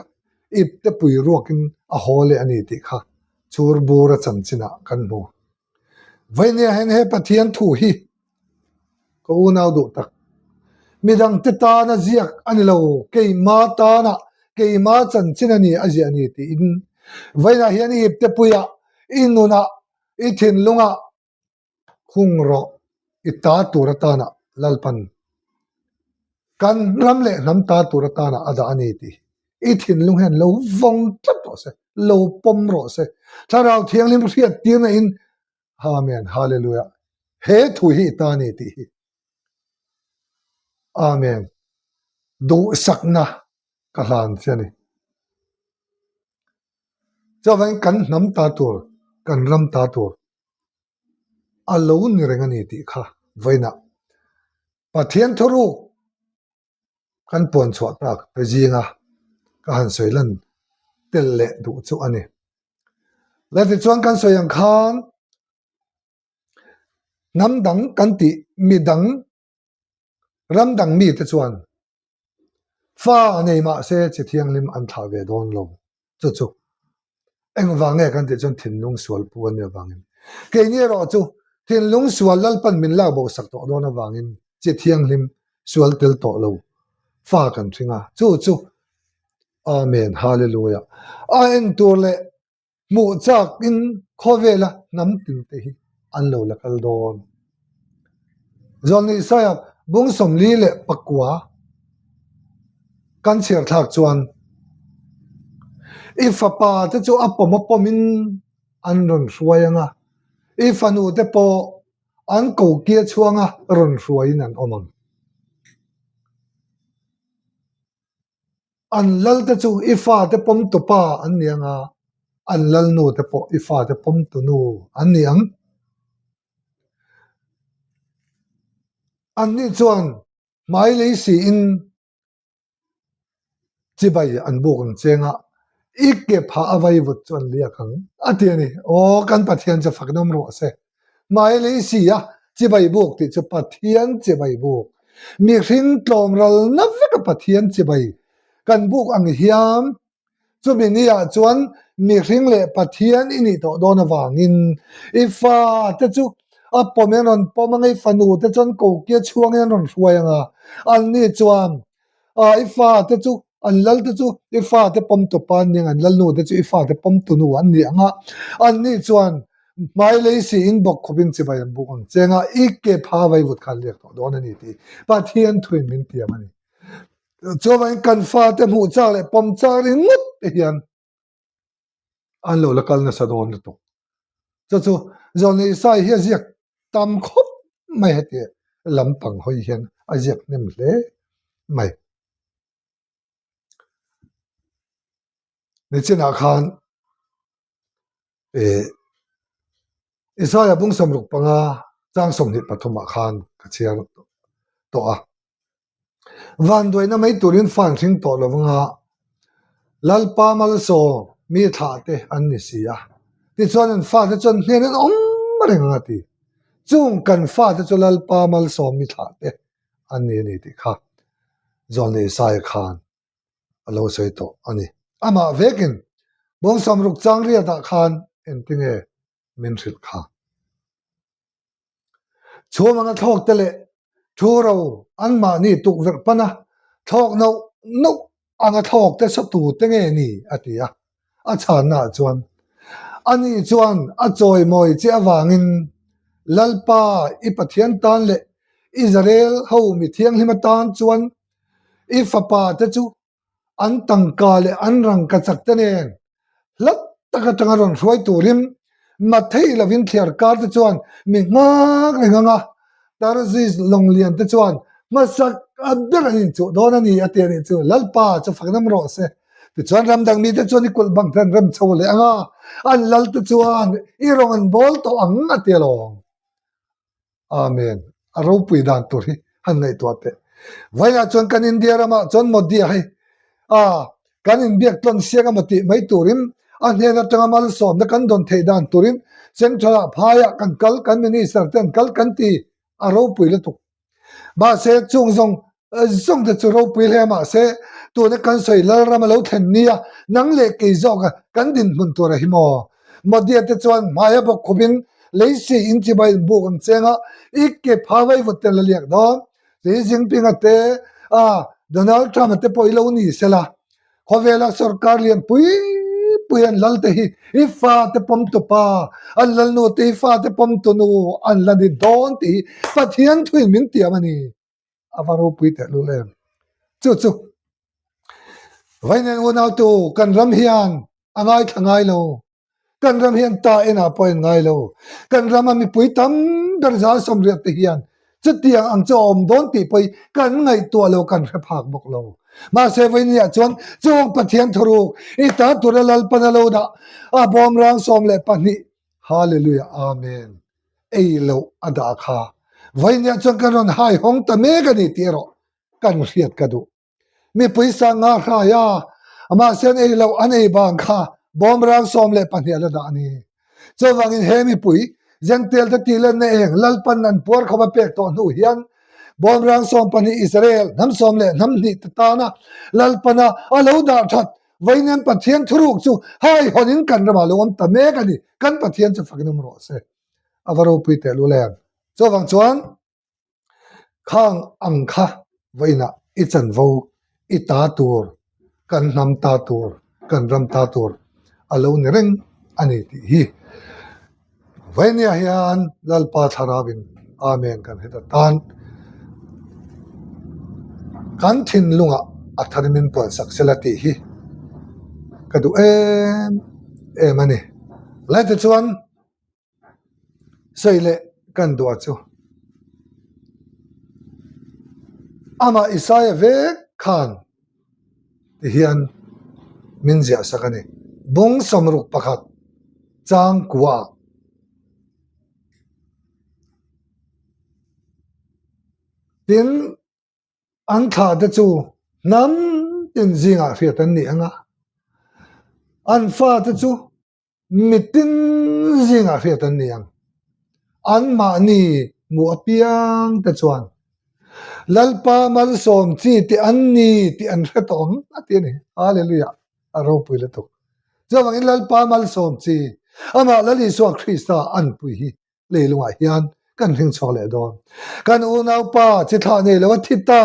A: ip te pui ruakin a haw leh a ni tih kha chur bur a chanchinah kan hmu. Vainia hian he Pathian thu hi ka unau duh tak. Midang te tana ziak a ni lo, keima tana keima chanchin a ni a ziah a ni tiin vainah hian i ip te puiah, i nunah, i thinlungah Hung rawh i ta tur atana Lalpan kan ram leh hnam ta tur atana a dah a ni tih i thinlung hian lo vawng tlat rawh se, lo pawm rawh se. Thlarau Thianghlim hriat tirna in Amen Hallelujah he thu hi i ta a ni tih hi Amen duhsakna ka hlan che a ni. Chuvangin kan hnam ta tur, kan ram ta tur a lo ni reng a ni tih kha vawiinah Pathian thuruk kan puan chhuah tak te zinga ka han sawi lan tel leh duh chu a ni. Le tichuan kan sawi ang khan hnam dang kan tih midang ram dang mite chuan fa nei mah se chi thianghlim an thlah ve dawn lo chu chu engvang nge kan tih chuan thinlung sual pu an nih avangin keini erawh chu thinlung sual Lalpan min lak bo sak tawh dawn avangin chi thianghlim sual tel tawh lo fa kan hring a chu chu Amen Hallelujah a en tur leh Hmuh chakin khawvela hnam tinte hi an lo la kal dawn. Zawlni Isaiah bung 49 kan chhiar thlak chuan I fapa te chu a pawm a pawmin an rawn hruai ang a, i fanu te pawh. An kokia chhuanga rawn hruaiin an awm ang. An lal te chu i fate pawmtu pa an ni ang a, an lalnu te pawh i fate pawmtu nu an ni ang. Anni chuan hmai lei siin chibai an buk ang cheng a, i ke phah a vaivut chu an liak ang, a ti a ni. Aw, kan Pathian chu fak nawm rawh se. Hmai lei si a chibai buk tih chu Pathian chibai buk, mihring tlawmralna veka Pathian chibai kan buk ang hian Chumi niah chuan mihring leh Pathian i nih tawh dawn avangin i fate chu a pawm in rawn pawm anga i fanu te chuan kokia chhuang in an rawn hruai anga anni chuan i fate chu an lal te chu i fate pawm tupa an ni ang an lalnu te chu i fate pawm tunu an ni anga anni chuan hmai lei siin bawk khawpin chibai an buk ang che anga i ke pha vaivut kha an liak tawh dawn a ni tih Pathian thuin min tiam a ni. Chuvangin kan fate hmuh chak leh pawm chak ringawt te hian an lo la kal nasa dawn lutuk. Chu chu Zawlnei Isai hi a ziak tam khawp mai heti lampang hawi hian a ziak hnem hle mai. Nichinah khan eh Isaiah bung 65 chang 23 ah khan ka chhiar tawh a. Vanduaina mai turin fan hring tawh lo anga Lalpa malsawm mi thlah te an ni si a. Tichuan an fate chuan hnen an awm reng ang a ti. Chung kan fate chu Lalpa malsawm mi thlah te an ni a ni tih kha Zawlnei Isaiah khan a lo sawi tawh a ni. Amah vekin bawngsam ruk chang riatah khan engtinge min hrilh kha? Chhum anga thlawk te leh thu ro anmahni tukverh pana thlawk nauh nauh anga thlawk te saw tu te nge ni? a ti a. A chhanna ah chuan, Ani chuan a chawimawi che avangin Lalpa i Pathian tan leh Israel ho mi thianghlim atan chuan I fapa te chu an tangka leh an rangka chak te nen hlat tak atanga rawn hruai turin Mathei lovin thliar kar te chuan mi nghak reng ang a, Tarshish lawng lian te chuan hmasak a ber an inchuh dawn a ni a ti a nih chu Lalpa chu fak nam rawh se. Tichuan ramdang mite chuan i kulh bang te an rem chho leh ang a, an lal te chuan i rawng an bawl tawh ang a ti alawm. Amen. A ropui dan tur hi han ngaihtuah teh. Vawiinah chuan kan India ramah chuan Modi-a hi a kan inbiak tlawn siang emaw tih mai turin a hnen atanga malsawmna kan dawn theih dan turin Central-ah phaiah kan kal, kan Minister te an kal kan ti a ropui lutuk. Mahse chung zawng zawng te chu ropui hle mahse tuna kan sawi Lalram a lo thlen nia nang leh kei zawka kan dinhmun tur a hi maw? Modia te chuan hmaia bawk khupin leisi in chibai in buk ang cheng a, i ke pha vaivut te la liak dawn. Xi Jinping-a te a Donald Trump-a te pawh i lo ni sela. Khawvela sorkar lian pui pui an lal te hi i fate pawm tu pa, an lalnu te i fate pawm tu nu an la ni dawn tih hi Pathian thuin min tiam a ni. A va ropui tehlul em. Chu chu Vainen unautu kan ram hian a ngaithla ngai lo. Kan ram hian ta enah pawh en ngai lo. Kan rama mipui tam ber zal sawmriat te hian chutiang ang chu a awm dawn tih pawh hi kan ngaihtuah lo, kan hre phak bawk lo. Mahse vawinia chuan chung Pathian thuruk i ta tura Lalpan a lo dah a bawmrang 12 Hallelujah Amen ei loh a dah kha vawinia chuan kan rawn hai hawng ta mek a ni tih erawh kan hriat ka duh. Mipui sanga hrai a, mahse an ei loh an ei bang kha bawmrang 12 a la dah a ni. Chuvangin he mipui Jentail te tih lenna eng Lalpan an puar khawp a pek tawh hnu hian bawmrang 12 Israel hnam sawm leh hnam hnih te tana Lalpana a lo dah that vawiin Pathian thuruk chu hai hawnin kan ramah lo awm ta mek a ni. Kan Pathian chu fakin awm rawh se. A va ropui tehlul em. Chuvang chuan Khang ang kha vawiinah i chanvo, i ta tur, kan hnam ta tur, kan ram ta tur a lo ni reng a ni tih hi vawinia hian Lalpa Thlarauin Amen kan heta tan kan thinlungah a thar min puansak sela tih hi ka duh em em a ni. Lai te chuan. Sawi leh Kan duh a chu. Amah Isaia vek khan ti hian min ziah sak a ni. Bung 61 chang kua ah. Tin, an thlah te chu hnam tin zingah hriat an ni ang a, an fate chu Mitin zingah hriat an ni ang. Anmahni hmuh apiang te chuan Lalpa malsawm chi tih an ni tih an hre tawh ang a ti a ni. Hallelujah! A ropui lutuk. Chuvangin Lalpa malsawm chi, amah Lal Isua Krista anpui hi leilungah hian kan hring chhuak leh dawn. Kan unaupa chi thlah nei lo a thi ta,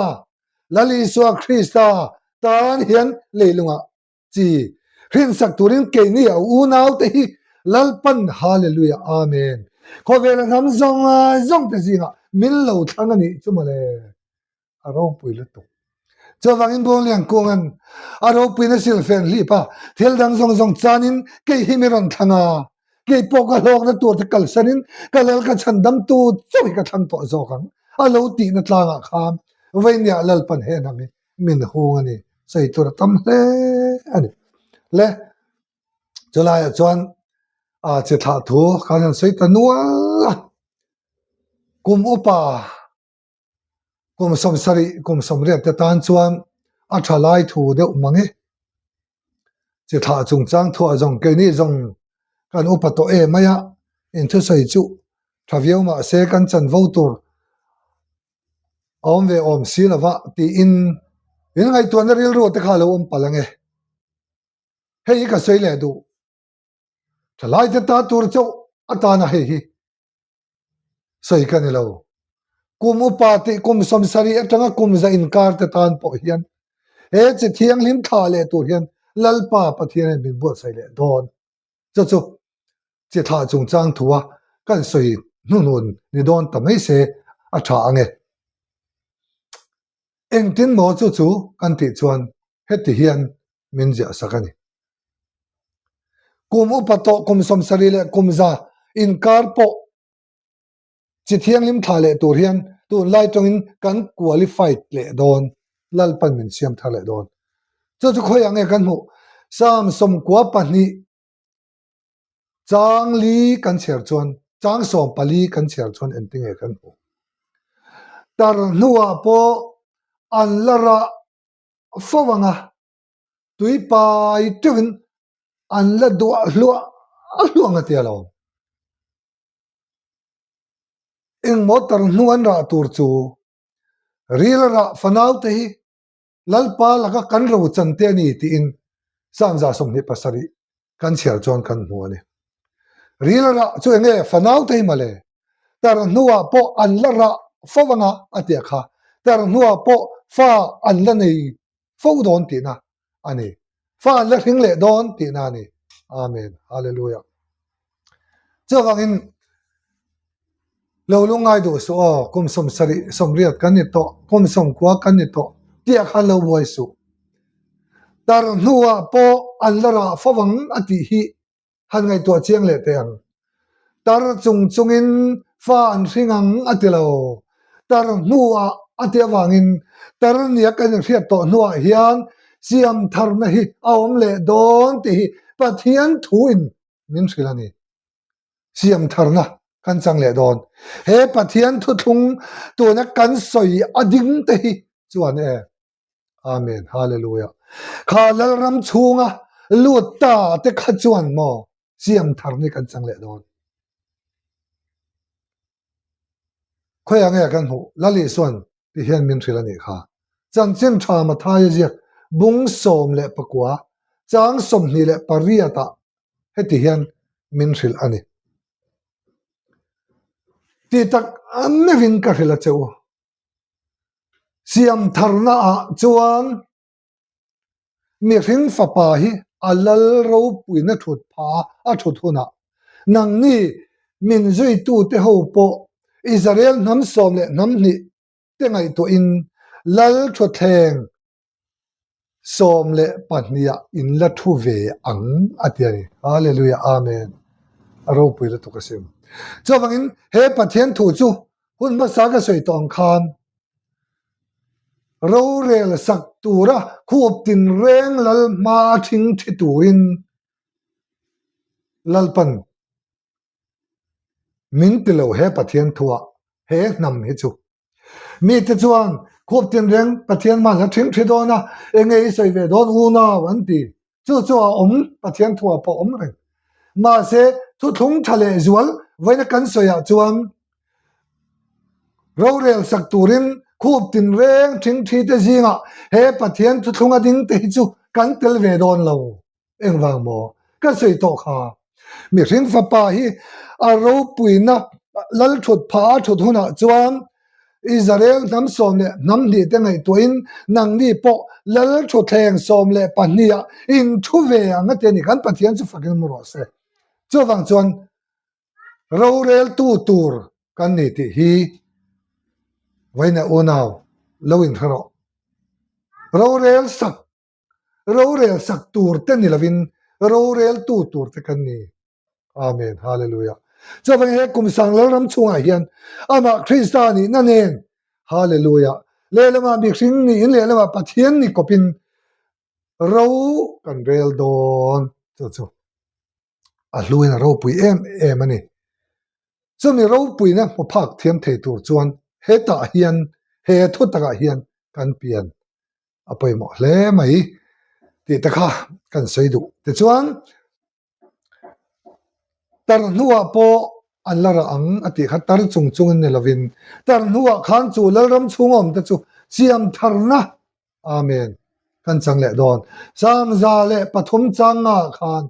A: Lal Isua Krista tan hian leilungah Chi, hrinsak turin keini a unaute hi Lalpan Hallelujah Amen. Khawvela hnam zawng zawng te zingah min lo thlang a nih chu mawle. A ropui lutuk. Chuvangin Buanglian Kunga'n a ropuina silfen hlip a, thil dang zawng zawng chanin kei hi mi rawn thlang a, kei pawh ka hlawkna tur te kalsanin ka lal ka chhandamtu chauh hi ka thlang tawh zawk ang a lo tihna tlangah khan Vainia Lalpan he hnam hi min hung a ni. Sawi tur a tam hle a ni. Le chulaiah chuan a chi thlah thu khan an sawi ta nual a. Kum upa kum 70 kum 80 te tan chuan a tha lai thu deuh mang e. Chi thlah chungchang thuah zawng keini zawng kan upa tawh em mai a, inthusawi chu tha viau mahse kan chanvo tur A awm ve awm si lova tiin in ngaihtuahna rilru te kha a lo awm palh ange. Hei hi ka sawi leh duh. Thalai te ta tur chauh atana hei hi sawi ka ni lo. Kum upa tih kum 70 atanga kum 100 inkar te tan pawh hian he chi thianghlim thlah leh tur hian Lalpa Pathian hian min buatsaih leh dawn. Chu chu chi thlah chungchang thua kan sawi hnuhnun ni dawn ta mai se a tha ang e. Engtin maw chu chu kan tih chuan heti hian min ziah sak a ni. Kum upa tawh kum 70 leh kum 100 inkar pawh Chi thianghlim thla leh tur hian tunlai tawngin kan qualified leh dawn, Lalpan min siam thar leh dawn. Chu chu khawiah nge kan hmuh? Psalm 92 chang li kan chhiar chuan, chang 14 kan chhiar chuan engtinge kan hmuh? Tar hnuah pawh an la rah fo ang a, tui pai teuhin an la duah hluah hluah ang a ti alawm. Engmaw tar hnu an rah tur chu ril a rah fanau te hi Lalpa laka kan ro chan te a ni tiin Psalm 127 kan chhiar chuan kan hmu a ni. Ril a rah chu enge fanau te hi mawle tar hnuah pawh an la rah fo anga a tia kha tar hnuah pawh fa an la nei fo dawn tihna a ni. Fa an la hring leh dawn tihna a ni. Amen. Hallelujah. Chuvangin lo lungngai duh suh aw, kum 70 80 kan ni tawh, kum 90 kan ni tawh tih ah khan lo buai suh. Tar hnuah pawh an la rah fo ang a tih hi han ngaihtuah chiang leh teh ang. Tar chung chungin fa an hring ang a ti lo. Tar hnuah a ti avangin tar nia kan inhriat tawh hnuah hian siam tharna hi a awm leh dawn tih hi Pathian thuin min hrilh a ni. Siam tharna kan chang leh dawn. He Pathian thuthlung tuna kan sawi a ding te hi chuan e. Amen. Hallelujah. Kha Lalram chhunga lut ta te kha chuan maw siam thar ni kan chang leh dawn. Khawiah nge kan hmuh? Lal Isuan ti hian min hrilh a nih kha. Chanchin tha Mathaia ziak bung 19 chang 28 ah heti hian min hrilh a ni. Ti tak meuhin ka hrilh a che u. Siam tharna ah chuan mihring fapa hi a lal ropuina thut pha a thut hunah nangni min zuitute ho pawh Israel hnam sawm leh hnam hnih te ngaihtuahin lal thutthleng 12 ah in la thu ve ang a ti a ni. Hallelujah Amen. A ropui lutuk a sim. Chuvangin he Pathian thu chu hun hmasa ka sawi tawh ang khan rorel sak tura khup tinreng lal hma a thing thi turin Lalpan min ti lo he Pathian thuah he hnam hi chu. Mite chuan khup tinreng Pathian hma hla thing thi dawn a, enge i sawi ve dawn unau an ti. Chu chu a awm Pathian thuah pawh awm reng. Mahse thuthlung tha leh zual vawiina kan sawiah chuan rorel sak turin khup tinreng thing thi te zingah he Pathian thuthlung a ding te hi chu kan tel ve dawn lo. Engvang maw? Ka sawi tawh kha. Mihring fapa hi a ropuina lal thut phah a thut hunah chuan Israel hnam 12 te ngaihtuahin nangni pawh lal thutthleng 12 ah in thu ve ang a ti a ni. Kan Pathian chu fakin mu rawh se. Chuvang chuan roreltu tur kan ni tih hi vawiin unau lo inhre rawh. Rorel sak Rorel sak tur te ni lovin rorel tu tur te kan ni. Amen. Hallelujah. Chuvangin he kum sang Lalram chhungah hian amah Krista nihna nen Hallelujah. Lehlamah mihring niin lehlamah Pathian ni kawpin ro kan rel dawn. Chu chu a hluin a ropui em em a ni. Chumi ropuina hmu phak thiam thei tur chuan hetah hian he thu takah hian kan pian a pawimawh hle mai tih te kha kan sawi duh. Tichuan tar hnuah pawh an la rah ang a tih kha tar chung chungin ni lovin tar hnuah khan chu Lalram chhung awm te chu siam tharna Amen kan chang leh dawn. 103 changa khan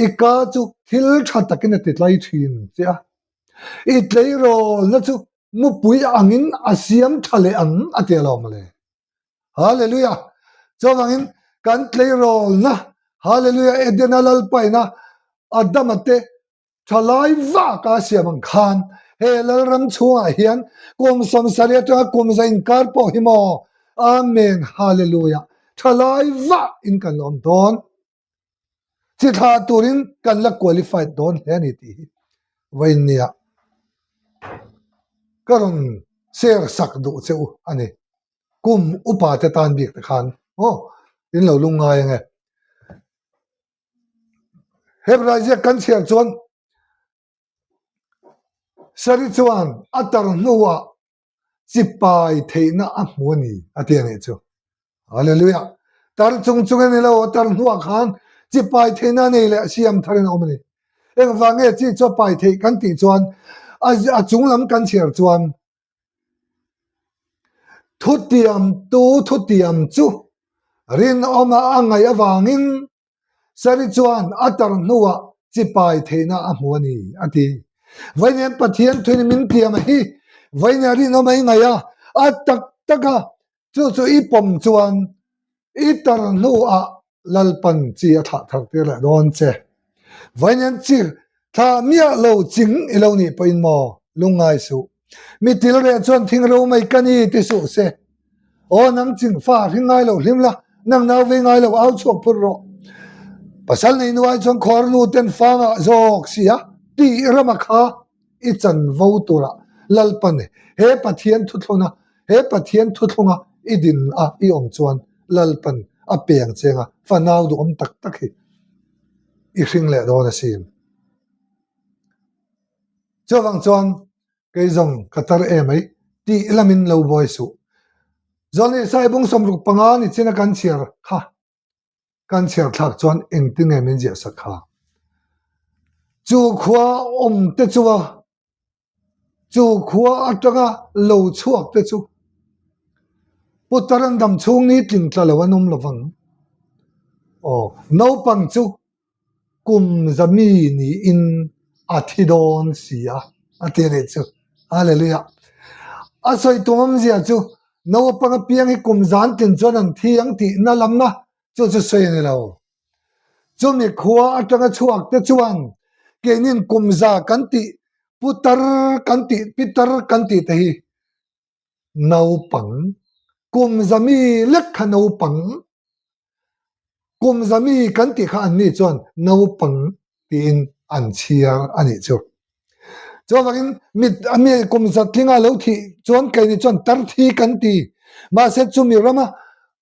A: i ka chu thil tha takin a ti tlai thin che a, i tleirawlna chu mupui angin a siam tha leh ang a ti alawm mawle. Hallelujah! Chuvangin kan tleirawlna, Hallelujah, Edena Lalpaina Adama te thalai vak a siam ang khan he Lalram chhungah hian kum 70 atanga kum 100 inkar pawh hi maw Amen Hallelujah thalai vah in kan la awm dawn. Chi thla turin kan la qualified dawn hle a ni tih hi vawiin nia ka rawn share sak duh che u a ni. Kum upa te tan bik te khan aw in lo lung ngai ange. Hebrai ziak kan chhiar chuan Sari chuan a tar hnuah chipai theihna a hmu a ni a ti a nih chu. Hallelujah. Tar chung chung a ni lo, a tar hnuah khan chipai theihna a nei leh siam tharin a awm a ni. Engvang nge chi chu a pai theih kan tih chuan a chung lam kan chhiar chuan thutiam tu thutiam chu rinawma a ngaih avangin Sari chuan a tar hnuah chipai theihna a hmu a ni, a ti. Vawiin Pathian thuin min tiam a hi, vawiin a rinawm a i ngaih a, a tak tak a, chu chu i pawm chuan i tar hnuah Lalpan chi a thlah thar tir leh dawn che. Vawiin chi thlah miah lo ching i lo nih pawhin maw lungngai suh. Mi til reh chuan thing ro mai ka ni ti suh se. Aw nang ching fa hring ngai lo hlim la, nang nau vei ngai lo au chhuak phur rawh. Pasal nei nuai chuan khuar nu ten fangah zawk si a tih rama kha i chanvo turah Lalpan he Pathian thuthluna he Pathian thuthlunga i din a i awm chuan Lalpan a peng chenga fanau duhawm tak tak hi i hring leh dawn asin. Chuvang chuan kei zawng ka tar e mai tih lamin lo buai suh. Zawlni Saibung 65 ni china kan chhiar kha kan chhiar thlak chuan engtin nge min ziah sak kha? Chu khua awm te chu a chu khua atanga lo chhuak te chu putar an dam chhung ni tling tla lo an awm lovang. Aw naupang chu kum zami niin a thi dawn si a, a ti a nih chu. Hallelujah. A sawi tum awmzia chu naupang apiang hi kum zan tlin chuan an thi ang tihna lamna chu chu sawi a ni lo. Chumi khua atanga chhuak te chuan keinin kum za kan tih putar kan tih pitar kan tih te hi naupang kum zami lek kha naupang kum zami kan tih kha an ni chuan naupang tiin an chhiar a nih chu. Chuvangin mit a mi kum zatlinga lo thih chuan keini chuan tar thi kan ti. Mahse chumi rama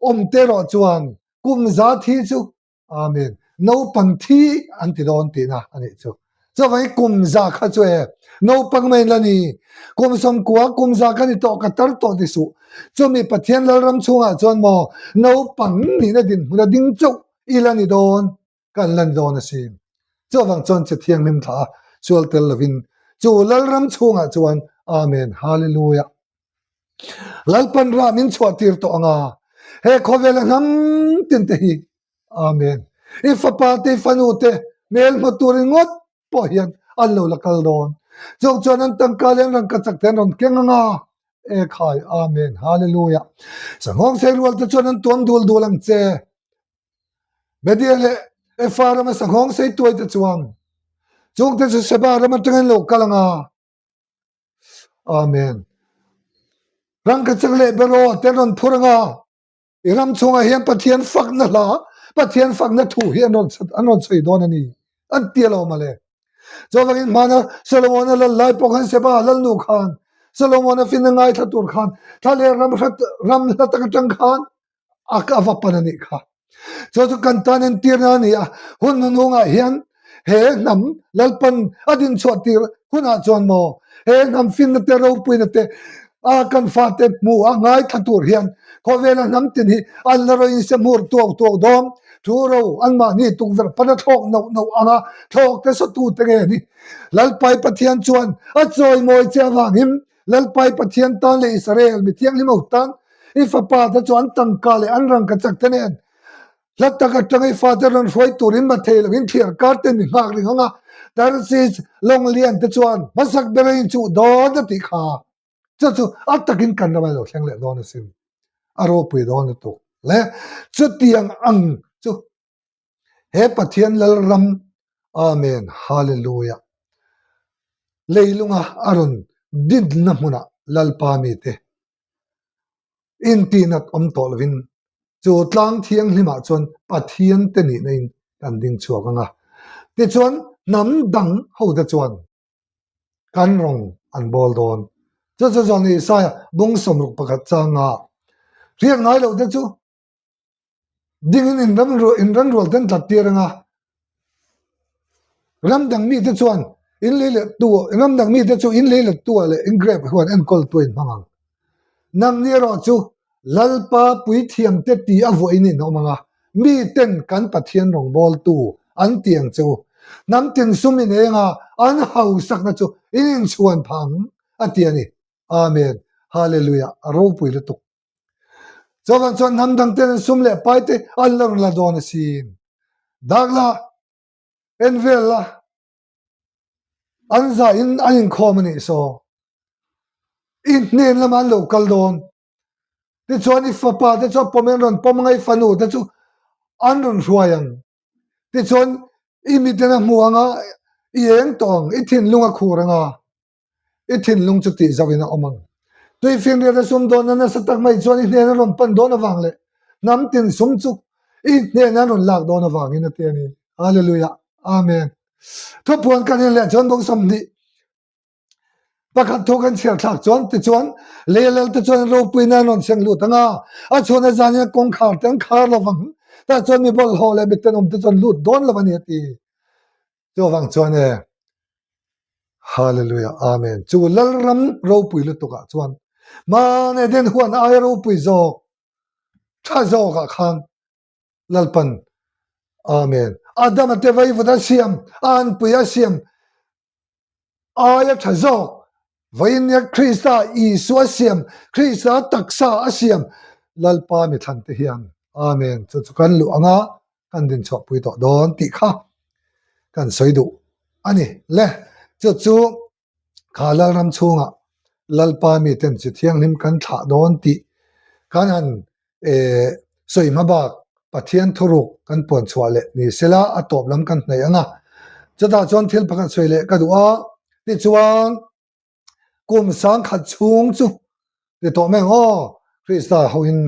A: awm te erawh chuan kum za thi chu Amen. Naupang thi an ti dawn tihna a nih chu. Chuvangin kum za kha chu e naupang mai la ni. Kum sawmkua kum za ka ni tawh ka tar tawh ti suh. Chumi Pathian Lalram chhungah chuan maw naupang nihna dinhmun a ding chauh i la ni dawn. Kan lan dawn a si. Chuvang chuan che thianghlim thla a sual tel lovin chu Lalram chhungah chuan Amen Hallelujah. Lalpan rah min chhuah tir tawh anga he khawvela hnam tin te hi Amen. I fapa te i fanu te hmel hmu tur ringawt pawh hian an lo la kal dawn. Chung chuan an tangka leh an rangkachak te an rawn keng anga Ekhai Amen Hallelujah. Sanghawng sei rual te chuan an tuam dul dul ang che. Media leh Efa rama sanghawng sei tuai te chuan chung te chu Seba ram atangin lo kal anga Amen. Rangkachak leh beraw te an rawn phur anga i ram chhungah hian Pathian fakna hla, Pathian fakna thu hi an rawn an rawn sawi dawn a ni an ti alawm ale. Chuvangin hmana Solomona lal lai pawh khan Seba lalnu khan Solomona finna ngaithla tur khan thla leh ram hrat ram hla tak atang khan a ka va pan a nih kha. Chu chu kan tan entirna a ni a, hun hnuhnungah hian he hnam Lalpan a dinchhuah tir hunah chuan maw he hnam finna te ropuina te a kan fate hmu a ngaithla tur hian khawvela hnam tin hi an la rawn insehmur tuau tuau dawn. Thu ro anmahni tukverh pana thlawk nauh nauh anga thlawk te sawtu te nge ni. Lalpai Pathian chuan a chawimawi che avangin Lalpai Pathian tan leh Israel mi thianghlim ho tan i fapa te chu an tangka leh an rangkachak te nen hla tak atanga i fate rawn hruai turin mathei lovin thliar kar te mi nghak ring ang a, Tarsis lawng lian te chuan hmasak ber a inchuh dawn a tih kha. Chu chu a takin kan ram a lo thleng leh dawn asin. A ropui dawn lutuk le. Chutiang ang chu He Pathian Lalram, Amen, Hallelujah, leilunga a rawn dinna hmunah Lalpa mite intihnat awm tawh lovin chu tlang thianghlimah chuan Pathian te nihna in kan ding chhuak ang a. Tichuan hnam dang hote chuan kan rawng an bawl dawn. Chu chu zawng Isaiah bung 61 changa hriat ngai loh te chu Dingin inranrual ten tlat tir anga ram dang mite chuan in lei let tu ram dang mite chu in lei let tu ah leh in grape huan enkawl tu a inhmang ang. Nangni erawh chu Lalpa puithiam te ti a vuahin in awm anga miten kan Pathian rawngbawltu an ti ang che u. Hnam tin sum in eng a an hausakna chu in inchhuan phah ang a ti a ni. Amen. Hallelujah. A ropui lutuk. Chuvang chuan hnam dang ten an sum leh pai te an la rawn la dawn asin. Dak la, en vel la, an zah in an inkhawm a nih saw. I hnen lamah an lo kal dawn. Tichuan i fapa te chu a pawm in an rawn pawm anga i fanu te chu an rawn hruai ang. Tichuan i miten a hmu anga i eng tawh ang, i thinlung a khur anga. I thinlung chu tih zauhin a awm ang. Tuifinriat a sum dawnna nasa tak mai chuan i hnena rawn pan dawn avang leh hnam tin sum chu i hnena an rawn lak dawn avangin a ti a ni. Hallelujah. Amen. Thupuan kan en leh chuan bawk 20 pakhat thu kan chhiar thlak chuan tichuan lei lal te chuan ropuina an rawn seng lut ang a, a chhuahna zanin kawngkhar te an khar lovang, tah chuan mi bawlhhlawh leh mi tenawm te chuan lut dawn lo a ni a ti. Chuvang chuan e, Hallelujah, Amen. Chu Lalram ropui lutuk ah chuan Hmang Eden huan aia ropui zawk, tha zawk ah khan Lalpan, Amen. Adama te vaivut a siam, a anpui a siam aia tha zawk, vawiin nia Krista Isua siam, Krista taksa a siam Lalpa mi thlan te hian, Amen. Chu chu kan luh anga kan din chhuahpui tawh dawn tih kha kan sawi duh a ni le. Chu chu kha Lalram chhungah Lalpa miten chi thianghlim kan thlah dawn tih kan han sawi hma bak Pathian thuruk kan puan chhuah leh ni sela a tawp lam kan hnaih ang a. Chutah chuan thil pakhat sawi leh ka duh a, tichuan Kum 10,000 chhung chu ti tawh mai ang aw, Krista hoin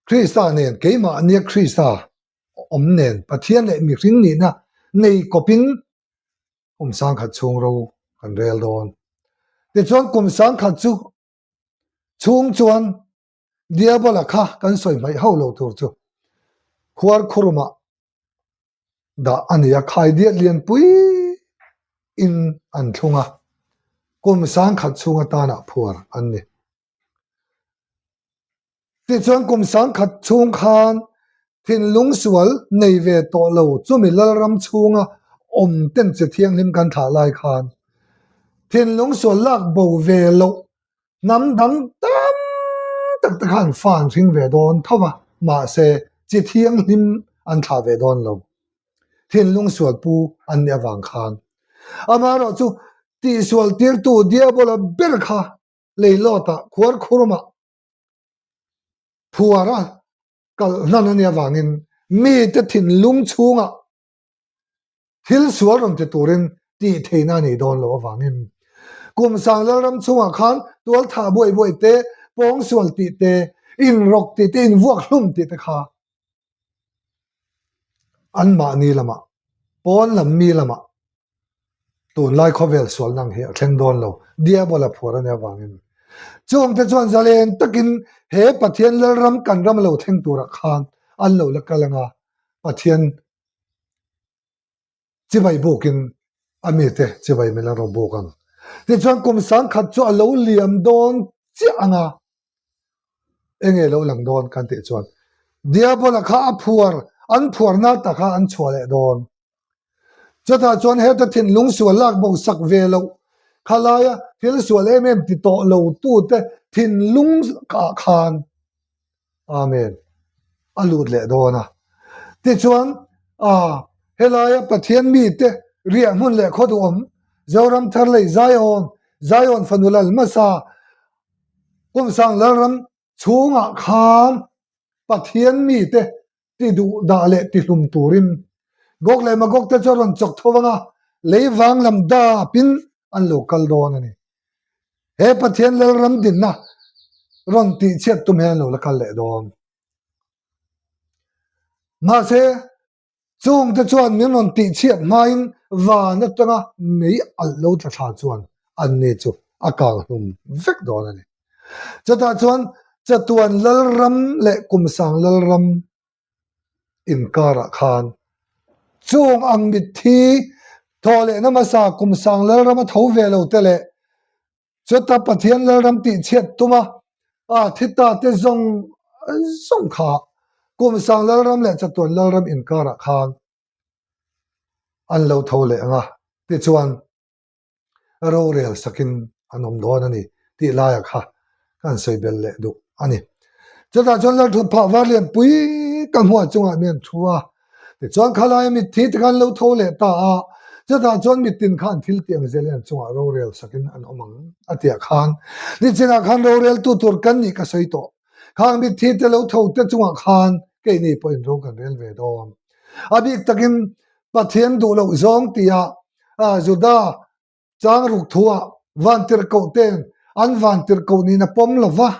A: Krista nen keimah nia Krista awm nen Pathian leh mihring nihna nei kawpin kum 10,000 chhung ro kan rel dawn. Tichuan kum sangkhat chu chhung chuan Diabola kha kan sawi hmaih hauh lo tur chu khuar khurumah dah a ni a, khaidiat lianpui in an thlung a, kum sangkhat chhung atana phuar an ni. Tichuan kum sangkhat chhung khan thinlung sual nei ve tawh lo chumi Lalram chhunga awm ten che thianghlim kan thlah lai khan thinlung sual lak bo ve loh hnam dang tam tak te khan fa an hring ve dawn tho va, mahse chi thianghlim an thlah ve dawn lo. Thinlung sual pu an nih avang khan amaherawh chu tihsual tirtu Diabola ber kha leilawtah khuar khurumah phuara kalh hnan a nih avangin mite thinlung chhungah thil sual rawn ti turin tih theihna a nih dawn loh avangin kum sang Lalram chhungah khan tual thah buai buai te, pawng sual tih te, inrawk tih te, invuak hlum tih te kha anmahni lamah, pawn lam mi lamah Tunlai khawvel sual nang hi a thleng dawn lo, Diabola phuar a nih avangin. Chungte chuan zalen takin he Pathian Lalram kan ram lo thleng turah khan an lo la kal anga, Pathian chibai bukin a mite chibai min an rawn buk ang. Tichuan kum sangkhat chu a lo liam dawn chiah anga, enge lo lang dawn kan tih chuan Diabola kha a phuar, an phuarna ta kha an chhuah leh dawn. Chutah chuan heta thinlung sual lak bo sak ve loh khalaia thil sual em em ti tawh lo tute thinlung ah khan Amen a lut leh dawn a. Tichuan helaia Pathian mite riah hmun leh khaw duhawm Zoram thar lei Zion, Zion fanu lal hmasa Kumsang Lalram chhungah khan Pathian mite ti duh dah leh ti hlum turin Gog leh Magog te chu a rawn chawk tho vang a, lei vang lam dapin an lo kal dawn a ni. He Pathian Lalram dinna rawn tihchhiat tum hian an lo la kal leh dawn. Mahse, Chungte chuan min rawn tihchhiat hmain van atanga mei alh lo tla thla chuan anni chu a kang hlum vek dawn a ni. Chutah chuan chatuan Lalram leh Kumsang Lalram inkarah khan chung ang mitthi thaw lehna hmasa Kumsang Lalram a tho ve lo te leh Chuta Pathian Lalram tihchhiat tuma a thi ta te zawng zawng kha Kumsang Lalram leh Chatuan Lalram inkarah khan an lo tho leh ang a, tichuan rorel sakin an awm dawn a ni tih laiah kha kan sawi bel leh duh a ni. Chutah chuan Lalthut phah var lian pui ka hmuah chungah mi an thu a, Tichuan khalaia mitthi te khan lo tho leh ta a, chutah chuan mittin khan thil tih ang zelin an chungah rorel sakin an awm ang a tih ah khan nichinah khan roreltu tur kan nih ka sawi tawh. Khang mitthi te lo tho te chungah khan keini pawhin ro kan rel ve dawn. A bik takin Pathian duh loh zawng tia Juda chang ruk thuah vantirhkoh ten an vantirhkoh niin a pawm lova,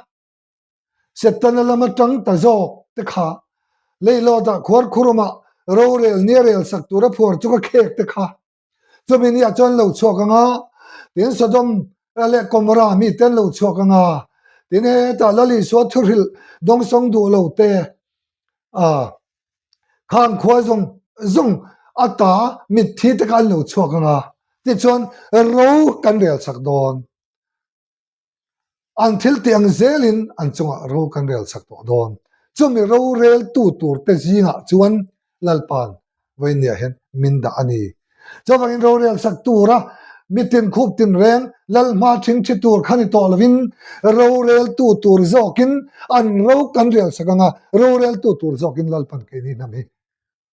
A: Setana lama tang ta zawk te kha leilawtah khuar khurumah rorel nia rel sak tura phuar chu ka khek te kha chumi nia chuan lo chhuak anga tin Sodom leh Gomorrah mi te an lo chhuak anga tin hetah Lal Isua thuhrilh dawngsawng duh lo te a khang khua zawng zawng ata mitthi te kha an lo chhuak anga tichuan ro kan rel sak dawn. An thil tih ang zelin an chungah ro kan rel chak tawh dawn. Chumi roreltu turte zingah chuan Lalpa'n vawinia hian min dah a ni. Chuvangin rorel chak tura mitin khup tinreng Lal hma thingthi tur kha ni tawh lovin roreltu tur zawkin an ro kan rel chak anga roreltu tur zawkin Lalpa'n keini hnam hi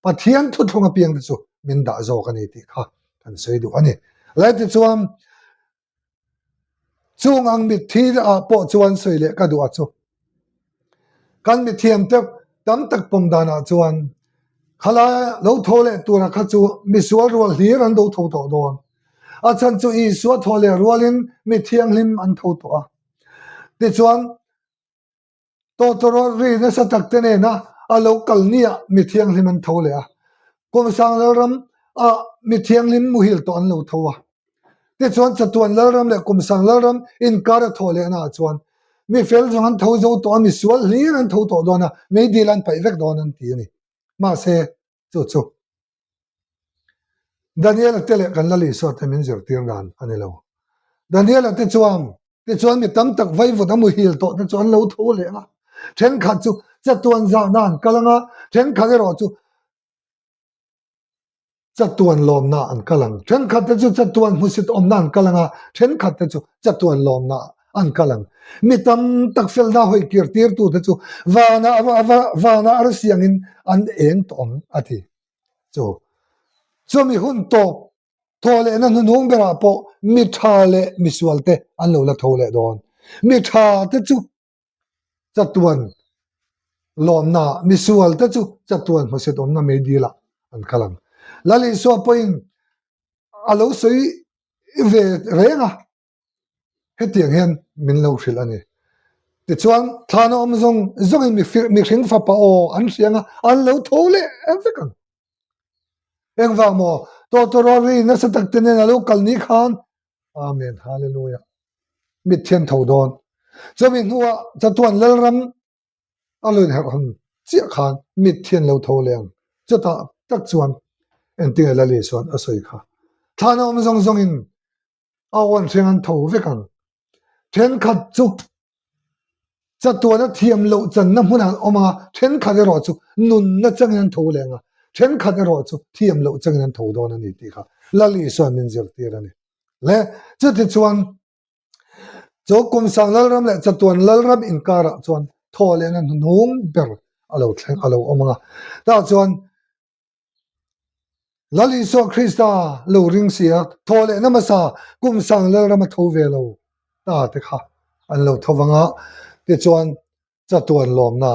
A: Pathian thuthlung apiangte chu min dah zawk a ni tih kha kan sawi duh a ni. Lai tichuan Chung ang mitthi ah pawh chuan sawi leh ka duh a chu. Kan mithiam te tam tak pawm dan ah chuan khalai lo tho leh tura kha chu misual rual hlir an do tho tawh dawn. A chhan chu Isua thaw leh rualin mi thianghlim an tho tawh a. Tichuan Tawtawrawt ri nasa tak te nena a lo kal nia mi thianghlim an tho leh a. Kumsang Lalram ah mi thianghlim muhil tawh an lo tho a. Tichuan chatuan Lalram leh Kumsang Lalram inkar a thawh lehna ah chuan mi fel zawng an tho zo tawh a, mi sual hlir an tho tawh dawn a, meidil an paih vek dawn an ti a ni. Mahse, chu chu Daniela te leh kan Lal Isua te min zirtir dan a ni lo. Daniela te chuan tichuan mi tam tak vaivut a muhil tawh te chu an lo tho leh a, thenkhat chu chatuan zahna an kal ang a, thenkhat erawh chu chatuan lawmna an kal ang. Thenkhat te chu chatuan hmusit awmna an kal ang a, thenkhat te chu chatuan lawmna an kal ang. Mi tam tak felna hawi kir tirtu te chu vana vana arsi angin an eng tawh ang a ti. Chu chumi hun tawp thaw lehna hnuhnung berah pawh mi tha leh mi sual te an lo la tho leh dawn. Mi tha te chu chatuan lawmna, mi sual te chu chatuan hmusit awmna meidil ah an kal ang. Lal Isua pawhin a lo sawi ve reng a. Hetiang hian min lo hrilh a ni. Tichuan, thlana awm zawng zawngin mihring fapa aw an hria ang a, an lo tho leh vek ang. Engvang maw? Tawtawraw ri nasa tak te nen a lo kal ni khan, Amen, Hallelujah, mitthi an tho dawn. Chumi hnuah chatuan Lalram a lo inherh hawn chiah khan mitthi an lo tho leh ang. Chutah tak chuan engtinge Lal Isua'n a sawi kha? Thlana awm zawng zawngin a awn hreng an tho vek ang. Thenkhat chu chatuana thiam loh channa hmunah an awm ang a, thenkhat erawh chu nunna changin an tho leh ang a, thenkhat erawh chu thiam loh changin an tho dawn a ni tih kha Lal Isua'n min zirtir a ni. Le chutichuan chu Kumsang Lalram leh Chatuan Lalram inkarah chuan thaw lehna hnuhnung ber a lo thleng a lo awm ang a, tah chuan Lal Isua Krista lo ring si a, thaw lehna hmasa kum sang Lalram a tho ve lo ta te kha an lo tho vang a, tichuan chatuan lawmna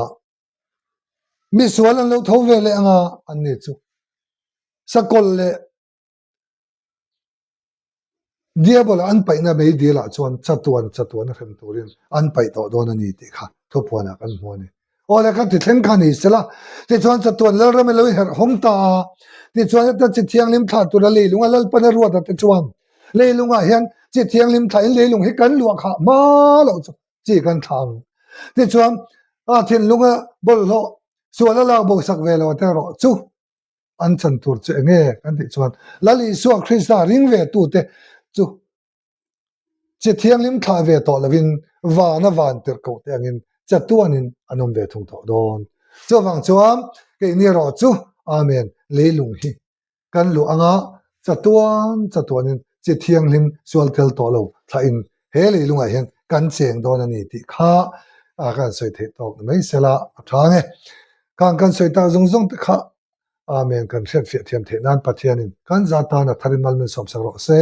A: misual an lo tho ve leh anga an ni chu sakawlh leh Diabola an paihna meidilah chuan chatuan chatuan a hrem turin an paih tawh dawn a ni tih kha thupuanah kan hmu a ni. Aw le ka ti thleng kha ni sela, tichuan chatuan Lalram i lo i herh hawng ta a, tichuan heta chi thianghlim thlah tura leilunga Lalpan a ruat a te chuan leilungah hian chi thianghlim thlahin leilung hi kan luah khah hma loh chu chi kan thlah ang. Tichuan a thinlunga bawlhhlawh sual a lak bo sak ve lo te erawh chu an chan tur chu enge kan tih chuan Lal Isua Krista ring ve tute chu chi thianghlim thlah ve tawh lovin vana van tirh koh te angin chatuanin an awm ve thung tawh dawn. Chuvang chuan keini erawh chu Amen leilung hi kan luh anga chatuan chatuanin chi thianghlim sual tel tawh lo thlahin he leilungah hian kan cheng dawn a ni tih kha kan sawi theih tawk mai sela a tha ang e. Khang kan sawi tak zawng zawng te kha Amen kan hriatfiah thiam theih nan Pathianin kan za tan a tharin mal min sawmsak rawh se.